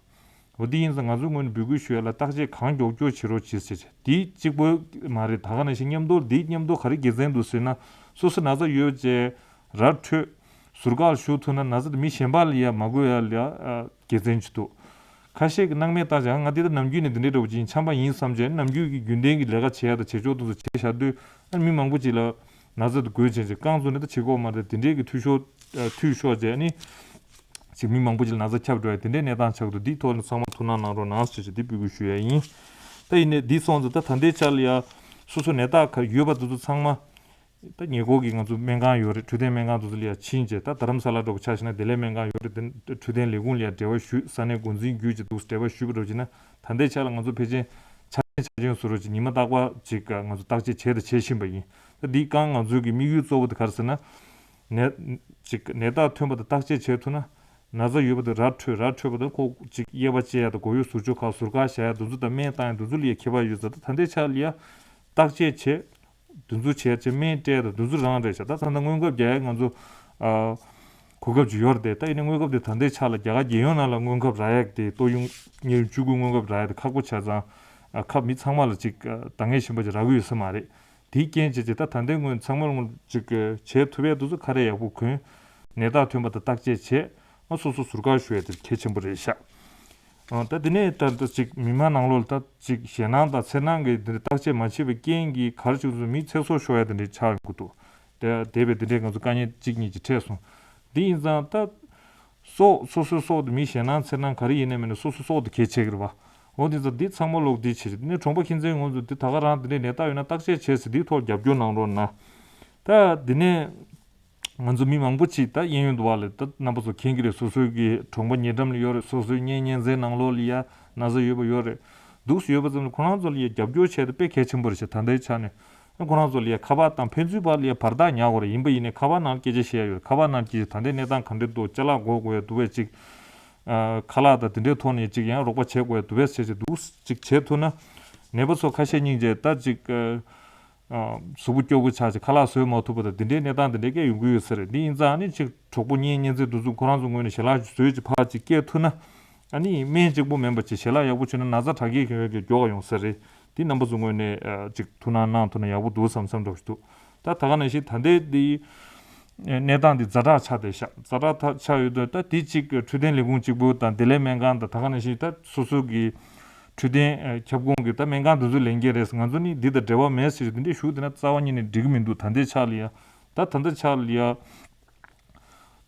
འོ་དེ་ཡིན་ཙང་ང་ཚོའི་ངོས་ནས་འབོད་སྐུལ་ཞུ་ཡ་ལ་བརྟག་དཔྱད་གང་མགྱོགས་མགྱོགས་བྱེད་རོགས་གྱིས་ཟེར་བྱས། དེ་གཅིག་པོ་མ་རེད། ད་ག་ནང་བཞིན་མཉམ་དུ་འདི་མཉམ་དུ་ག་རེ་དགེ་མཚན་འདུག་ཟེར་ན། སོ་སོ་ན་ཚ་ཡོད་བྱས་ར་འཕྲོད་ཟུར་བཀག་ཞུགས་ཐུབ་ན་ན་ཚ་དེ་མི་གཞན་པ་ལ་ཡ་མ་འགོས་ཡ་ལ་ཡ་དགེ་མཚན་ཅིག་འདུག་ཁ་ཤས་ཀྱིས་སྣང་མེད་བཏང་བྱས་ང་འདི་ལྟར་ནམ་རྒྱུན་ནས་འདི་འདྲའི་འདྲ་བོ་ཅིག་ཡིན། ཆམ་པ་ཡིན་བསམ་བྱས་ནམ་རྒྱུན་གྱི་རྒྱུན་ལྡན་གྱི་ལས་ཀ་བྱེད་ཡ་དང་བྱེད་ཕྱོགས་དེ་ཚོ་བྱས་བཞག་དུས་ཨ་མི་མང་པོ་ཅིག་ལ་ན་ཚ་དེ་འགོས་བྱས་བྱས་རྐང་བཙུགས་ནས་ད་བྱེད་དགོས་མ་རེད། དེ་འདྲའི་གི་འཐུས་ཤོར་འཐུས་ཤོར་བྱས་ནི། ཅིག་མི་མང་པོ་ཅིག་ལ་ན་ཚ་ཁྱབ་འགྲོ་ཡ་དེ་འདྲའི་གནས་སྟངས་ཆགས་འདུག་འདིའི་ཐོག་ནས་ཚང་མ་ཐུགས་སྣང་གནང་རོགས་གནང་ཞེས་བྱས་འདི་འབོད་སྐུལ་ཞུ་ཡ་ཡིན། ད་ཡིན་ནའི་འདི་སོང་ཙང་ད་ད་ལྟའི་ཆར་ལ་ཡ་སོ་སོ་ནད་རྟགས་ག་ཡོད་པ་དེ་ཚོ་ཚང་མ་ད་ཉེ་འཁོར་གྱི་ང་ཚོ་སྨན་ཁང་ཡོད་རེད། འཕྲོད་བསྟེན་སྨན་ཁང་དེ་ཚོ་ལ་ཡ་ཕྱིན་བྱས། ད་རྡ་རམ་ས་ལ་འདྲ་པོ་ཆ་བཞག་ན་བདེ་ལེགས་སྨན་ཁང་ཡོད་རེད། དེ་འཕྲོད་བསྟེན་ལས་ཁུངས་ལ་ཡ་འབྲེལ་བ་ཞུས། ས་གནས་འགོ་འཛིན་བརྒྱུད་ཅིག་འདུག་འབྲེལ་བ་ཞུས་པ་འདྲ་པོ་བྱས་ན་ད་ལྟའི་ཆར་ལ་ང་ཚོ་ཕལ་ཆེར་ཆ་ཆེན་ཆ་ཆེན་བཟོ་འདྲ་པོ་ཅིག་ཉི་མ་རྟག་པར་ཅིག་ང་ཚོ་བརྟག་དཔྱད་བྱས་དང་བྱེད་བཞིན་པ་ཡིན། ད་འདིའི་སྒང་ང་ཚོའི་གི་དམིགས་ཡུལ་གཙོ་བོ་དེ་ག་རེ་ཟེར་ན། ནད་ཅིག་ནད་རྟགས་ཐོན་པ་དང་བརྟག་དཔྱད་བྱེད་ཐུབ་ན། ན་ཚ་ཡོད་པ་དང་ར་འཕྲོད་ར་འཕྲོད་པ་དང་ཁོ་ཅིག་དབྱེ་བ་དཔྱད་ཡ་དང་མགོ་གཡོག་ཟུར་འཇོག་ཁག་ཟུར་བཀག་བཞག་ཡ་དེ་ཚོ་དང་སྨན་བཏང་ཡ་དེ་ཚོ་ལ་ཡ་ཁྱད་པར་ཡོད་ཙང་ད་ད་ལྟའི་ཆ་ལ་ཡ་བརྟག་དཔྱད་བྱེད། དེ་ཚོ་བྱས་བྱས་སྨན་སྤྲད་དང་དེ་ཚོ་རང་རེད་ཤག་ད་ད་ལྟ་སྔོན་ཁབ་རྒྱག་ཡ་ང་ཚོ་ཨ་གོ་སྐབས་ཅིག་ཡོད་རེད་དེ། ད་ཡིན་ནའི་སྔོན་ཁབ་དེ་ད་ལྟའི་ཆ་ལ་རྒྱ་གར་རྒྱལ་ཡོངས་ནང་ལ་སྔོན་ཁབ་རག་ཡ་དེ་ཏོག་དབྱིབས་གཉན་རིམས་བཅུ་དགུ་སྔོན་ཁབ་རག་ཡ་དེ་ཁག་པོ་ཆགས་ཙང་ཨ་ཁབ་མི་ཚང་མ་ལ་ཅིག་ཨ་འདང་ངེས་གཞན་པ་ཅིག་རག་གི་ཡོད་ས་མ་རེད། དེའི་རྐྱེན་བྱས་བྱས་ད་ད་ལྟའི་ངོས་ཚང་མ་ལ་ཅིག་བྱེད་ཐུབ་པའི་དུས་ཚོད་ཁ་རས་ཡག་པོ་གོན། ནད་རྟགས་ཐོན་པ་དང་བརྟག་དཔྱད་བྱས། ཨ་སོ་སོ་ཟུར་བཀག་ཞུ་ཡ་དེ་གལ་ཆེན་པོ་རེད་ཤག་ཨ་ད་དེ་ནས་ད་ད་ཅིག་མི་མང་ནང་ལོགས་ལ་ད་ཅིག་ཞེད་སྣང་དང་འཚེར་སྣང་གི་དེ་འདྲ་བརྟག་དཔྱད་མ་བྱས་པའི་རྐྱེན་གྱིས་ག་རེ་བྱུང་སོང་། མི་ཚེ་སྲོག་ཤོར་ཡ་དེ་འདྲ་ཆགས་ཡོང་གི་འདུག་དེ་དེ་བས་དེ་འདྲའི་ང་ཚོ་དཀའ་ངལ་གཅིག་གཉིས་ཅིག་འཕྲད་སོང་། དེ་ཡིན་ཙང་ད། སྲོག་སོ་སོའི་སྲོག་དེ་མི་ཞེད་སྣང་འཚེར་སྣང་ག་རེ་ཡིན་ནའི་མིན་ནའི་སོ་སོའི་སྲོག་དེ་གལ་ཆེ་གི་རེད་པ། འོ་དེ་ཚོ་འདི་ཚང་མ་ལོག་འདི་བྱེད་རེད། དེ་ནས་གྲོང་པ་ཁྱིམ་མཚེས་ངོ་ཚོ་འདི་ད་ག་རང་དེ་འདྲའི་ནད་རྟགས་ཡོད་ན་བརྟག་དཔྱད་བྱས་ཟེར་འདིའི་ཐོག་རྒྱབ་སྐྱོར་གནང་རོགས་གནང་། ད་དེ་ནས་ང་ཚོ་མི་མང་པོ་ཅིག་ད་གཡས་གཡོན་དུ་བ་ལས་ད་རྣམ་པ་ཚོ་མཁྱེན་གི་རེད། སོ་སོའི་གི་གྲོང་པ་ཉེ་འགྲམ་ལ་ཡོད་རེད། སོ་སོའི་གཉེན་ཉེ་ཚན་ནང་ལོགས་ལ་ཡ་ན་ཚ་ཡོད་པ་ཡོད་རེད། འདུག་སེ་ཡོད་པ་ཙམ་ལ་ཁོ་རང་ཚོ་ལ་ཡ་རྒྱབ་སྐྱོར་བྱས་ཏེ་དཔེ་གལ་ཆེན་པོ་རེད་ཤག་ད་ལྟའི་ཆ་ནས། ཁོ་རང་ཚོ་ལ་ཡ་ཁ་པར་བཏང་། ཕན་ཚུན་བར་ལ་ཡ་བར་ཐག་ཉར་དགོས་རེད། ཡིན་པ་ཡིན་ནའི་ཁ་པར་ནང་སྐད་ཆ་བཤད་ཡ་ཡོད་རེད། ཁ་པར་ནང་སྐད་ཆ་ད་ལྟའི་གནས་སྟངས་ག་འདྲ་འདུག་ཅ་ལག་འགོར་དགོས་ཡ་འདུག་བས་ཅིག་ཨ་ཁ་ལག་དང་དེ་འདྲའི་ཐོག་ནས་ཅིག་ཡང་རོགས་པ་བྱེད་དགོས་ཡ་འདུག་བས་བྱས་བྱས་འདུག་ཅིག་བྱེད་ཐུབ་ན། ནད་པ་ཚོ་ཁ་ཤས་སྙིང་རྗེ་ད་ཅིག་ཨ་གཟུགས་པོ་སྐྱོ་པོ་ཆགས་ཅིག་ཁ་ལག་བཟོས་མ་ཐུབ་པ་དང་དེ་འདྲའི་གནས་སྟངས་དེ་འདྲའི་སྐད་ཡོང་གི་ཡོད་ས་རེད། འདི་ཡིན་ཙང་ཨ་ནི་ཅིག་གྲོགས་པོ་གཉེན་ཉེ་ཚན་འདུ་འཛོམས་ཁོ་རང་ཚོ་ངོས་ནས་ཞལ་ལག་བཟོས་ཅིག་ཕར་ཅིག་སྐྱེལ་ཐུབ་ན། ཨ་ནི་སྨན་གཅིག་པོ་མིན་པ་ཅིག་ཞལ་ལག་ཡག་པོ་བྱུང་ན་ན་ཚ་དྲག་སྐྱེད་ཀྱི་འོས་ཀྱི་མགྱོགས་ཡོང་ས་རེད། འདི་རྣམ་པ་ཚོ་ངོས་ནས་ཨ་ཅིག་ཐུགས་སྣང་གནང་ཐུབ་ན་ཡག་པོ་འདུག་བསམ་བསམ་འདྲ་པོ་ཞིག་འདུག་ད་ད་ག་ནང་བཞིན་ད་ལྟའི་འདི་ གནས་སྟངས་འདི་ཛ་དྲག་ཆགས་བསྡད་ཤག་ཛ་དྲག་ཐག་ཆགས་ཡོད་དུས་ད་དེ་གཅིག་འཕྲོད་བསྟེན་ལས་ཁུངས་གཅིག་པུ་དང་བདེ་ལེགས་སྨན་ཁང་དང་ད་ག་ནང་བཞིན་ད་སོ་སོ་གི་འཕྲོད་བསྟེན་ཨ་ཁྱབ་ཁོངས་ཀྱི་ད་སྨན་ཁང་དེ་ཚོ་ལས་འགན་རེད། ང་ཚོ་ནི་འདི་དང་འབྲེལ་བ་མེད་ཟེར་འདི་འདྲའི་ཞུ་དེ་ན་རྩ་བ་ཉིད་ནས་འགྲིག་གི་མི་འདུག་ད་ལྟའི་ཆ་ལ་ཡ། ད་ད་ལྟའི་ཆ་ལ་ཡ།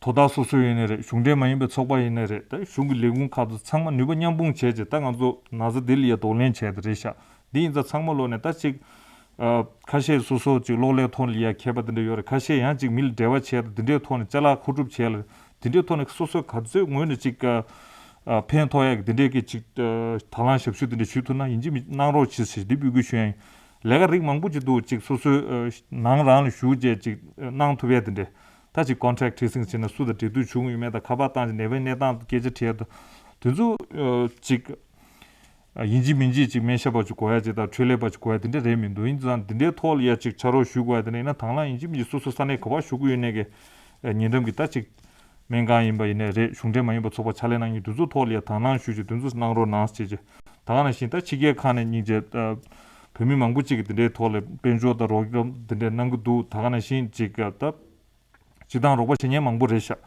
དོ་བདག་སོ་སོ་ཡིན་ནའི་རེད། གཞུང་འབྲེལ་མ་ཡིན་པའི་ཚོགས་པ་ཡིན་ནའི་རེད། ད་གཞུང་གི་ལས་ཁུངས་ཁག་ཏུ་ཚང་མ་ནུས་པ་མཉམ་སྤུངས་བྱས་རྗེས་ད་ང་ཚོ་ན་ཚ་འདི་ལ་ཡ་གདོང་ལེན་བྱས་ཏེ་རེད་ཤག་འདི་ཡིན་ཙང་ཚང་མ་ལོག་ནས་ད་ཅིག་ཨ་ཁ་ཤས་སོ་སོ་ཅིག་གློག་ཀླད་ཐོག་ལ་ཡ་མཁས་པ་དེ་འདྲ་ཡོད་རེད། ཁ་ཤས་ཡང་ཅིག་མི་ལ་འབྲེལ་བ་བྱས་ཏེ་འདི་འདྲའི་ཐོག་ནས་ཅ་ལག་མཁོ་སྒྲུབ་བྱས་ལ་འདི་འདྲའི་ཐོག་ནས་སོ་སོའི་ག་ཚོད་ངོས་ནས་ཅིག་ཨ་ཕན་ཐོགས་ཡག་གི་འདི་འདྲའི་གི་ཅིག་ཨ་དང་བླངས་ཞབས་ཞུ་འདི་འདྲ་ཞུ་ཐུབ་ན་ཡིན་གཅིག་མིན་གཅིག་གནང་རོགས་གྱིས་ཟེར་འདི་འབོད་སྐུལ་ཞུ་ཡ་ཡིན། ལས་ཀ་རིགས་མང་པོ་ཅིག་འདུག་ཅིག་སོ་སོའི་ཨ་ནང་རང་ལ་ཞུ་བྱས་ཅིག་ཨ་གནང་ཐུབ་ཡ་དེ་འདྲ། ད་ཅིག་contact tracing་བྱས་ན་སུ་དང་འབྲེལ་མཐུད་བྱུང་ཡོད་མེད་དང་ཁ་པར་བཏང་ཅིག་ནད་པའི་གནས་སྟངས་སྐད་ཆ་དྲིས་ཡ་དང་དེ་ཚོ་ཨ་ཅིག་ཨ་ཡིན་གཅིག་མིན་གཅིག་ཅིག་སྨན་ཞབས་པ་ཅིག་དགོས་ཡ་ཅིག་དང་འཕྲོད་ལས་པ་ཅིག་དགོས་ཡ་དེ་འདྲ་རེད་མི་འདུག་ཡིན་ཙང་འདི་འདྲའི་ཐོག་ལ་ཡ་ཅིག་ཕྱག་རོགས་ཞུ་དགོས་ཡ་དེ་འདྲ་ཡིན་ན་དང་བླངས་ཡིན་གཅིག་མིན་གཅིག་སོ་སོ་ས་གནས་ག་པར་བཞུགས་ཀྱི་ཡོད་ནའི་གི་ཨ་ཉེ་འགྲམ་གྱི་ད་ཅིག་སྨན་ཁང་ཡིན་པ་ཡིན་ནའི་རེད། གཞུང་འབྲེལ་མ་ཡིན་པ་ཚོགས་པ་ཕྱག་ལས་གནང་མཁན་དེ་ཚོ་ཐོག་ལ་ཡ་དང་བླངས་ཞུ་ཅིག་དེ་ཚོ་གནང་རོགས་གནང་ཟེར་ཅིག་ད་ག་ནང་བཞིན་ད་ཕྱི་རྒྱལ་ཁག་ནས་སྙིང་རྗེ་ཨ་བོད་མི་མང་པོ་ཅིག་གིས་དེ་འདྲའི་ཐོག་ལ་དཔལ་འབྱོར་དང་རོགས་རམ་དེ་འདྲ་གནང་གི་འདུག་ད་ག་ནང་བཞིན་ཅིག་ད་སྤྱི་བཏང་རོགས་པ་བྱེད་མཁན་མང་པོ་རེད་ཤག་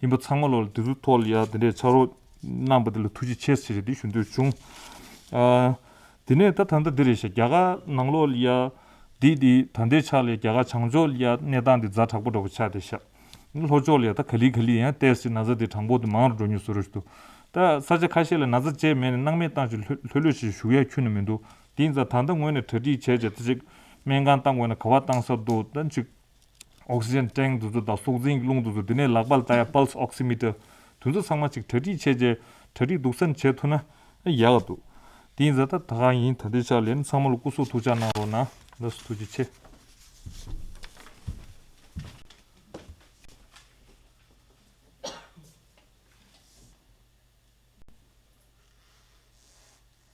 ཡིན་པ་ཚང་མ་ལོ་ལ་དེ་ཚོའི་ཐོག་ལ་ཡ་དེ་འདྲའི་ཕྱག་རོགས་གནང་པ་དེ་ལ་ཐུགས་རྗེ་ཆེ་ཟེར་དེ་ཞུ་འདོད་བྱུང་། ཨ། དེ་ནས་ད་ད་ལྟ་འདི་རེད་ཤག་རྒྱ་གར་ནང་ལོགས་ལ་ཡ་འདི་འདི་ད་ལྟའི་ཆ་ལ་ཡ་རྒྱ་གར་བྱང་ཕྱོགས་ལ་ཡ་གནས་སྟངས་འདི་ཛ་དྲག་པོ་འདྲ་པོ་ཆགས་བསྡད་ཤག་ལྷོ་ཕྱོགས་ལ་ཡ་ད་ག་ལེ་ག་ལེ་ཡང་ཏོག་ཙམ་ན་ཚ་འདི་གྲངས་འབོར་འདི་མང་རུ་འགྲོ་མཁན་བཟོ་འདྲ་ཞིག་འདུག་ད་ས་ཆ་ཁ་ཤས་ལ་ན་ཚ་ཅིག་མེད་ནས་སྣང་མེད་བཏང་ཞིག་ལྷོད་ལྷོད་ལྷོད་ཞིག་བཞུགས་ཡ་ཁྱོན་ནས་མི་འདུག་དེ་ཡིན་ཙང་ད་ལྟ་ངོས་ནས་གྲ་སྒྲིག་བྱས་བྱས་ད་ཅིག་སྨན་ཁང་བཏང་དགོས་ན་ག་པར་བཏང་ས་འདུག་ད་ཅིག་ཨོག་སི་ཇན་ཊེང་དེ་ཚོ་དང་སྲོག་འཛིན་གྱི་རླུང་དེ་ཚོ། དེ་ནས་ལག་པ་ལ་བཏགས་ཡ་pulse oximeter། དེ་ཚོ་ཚང་མ་ཅིག་གྲ་སྒྲིག་བྱས་རྗེས་གྲ་སྒྲིག་སྡུག་ས་ནས་བྱེད་ཐུབ་ན་ཡག་ག་འདུག་དེ་ཡིན་ཙང་ད་ད་ག་ཡིན། ད་ལྟའི་ཆ་ལ་ཡིན་ཚང་མ་ལ་སྐུ་གཟུགས་ཐུགས་ཅག་གནང་རོགས་གནང་། ལགས་སོ། ཐུགས་རྗེ་ཆེ།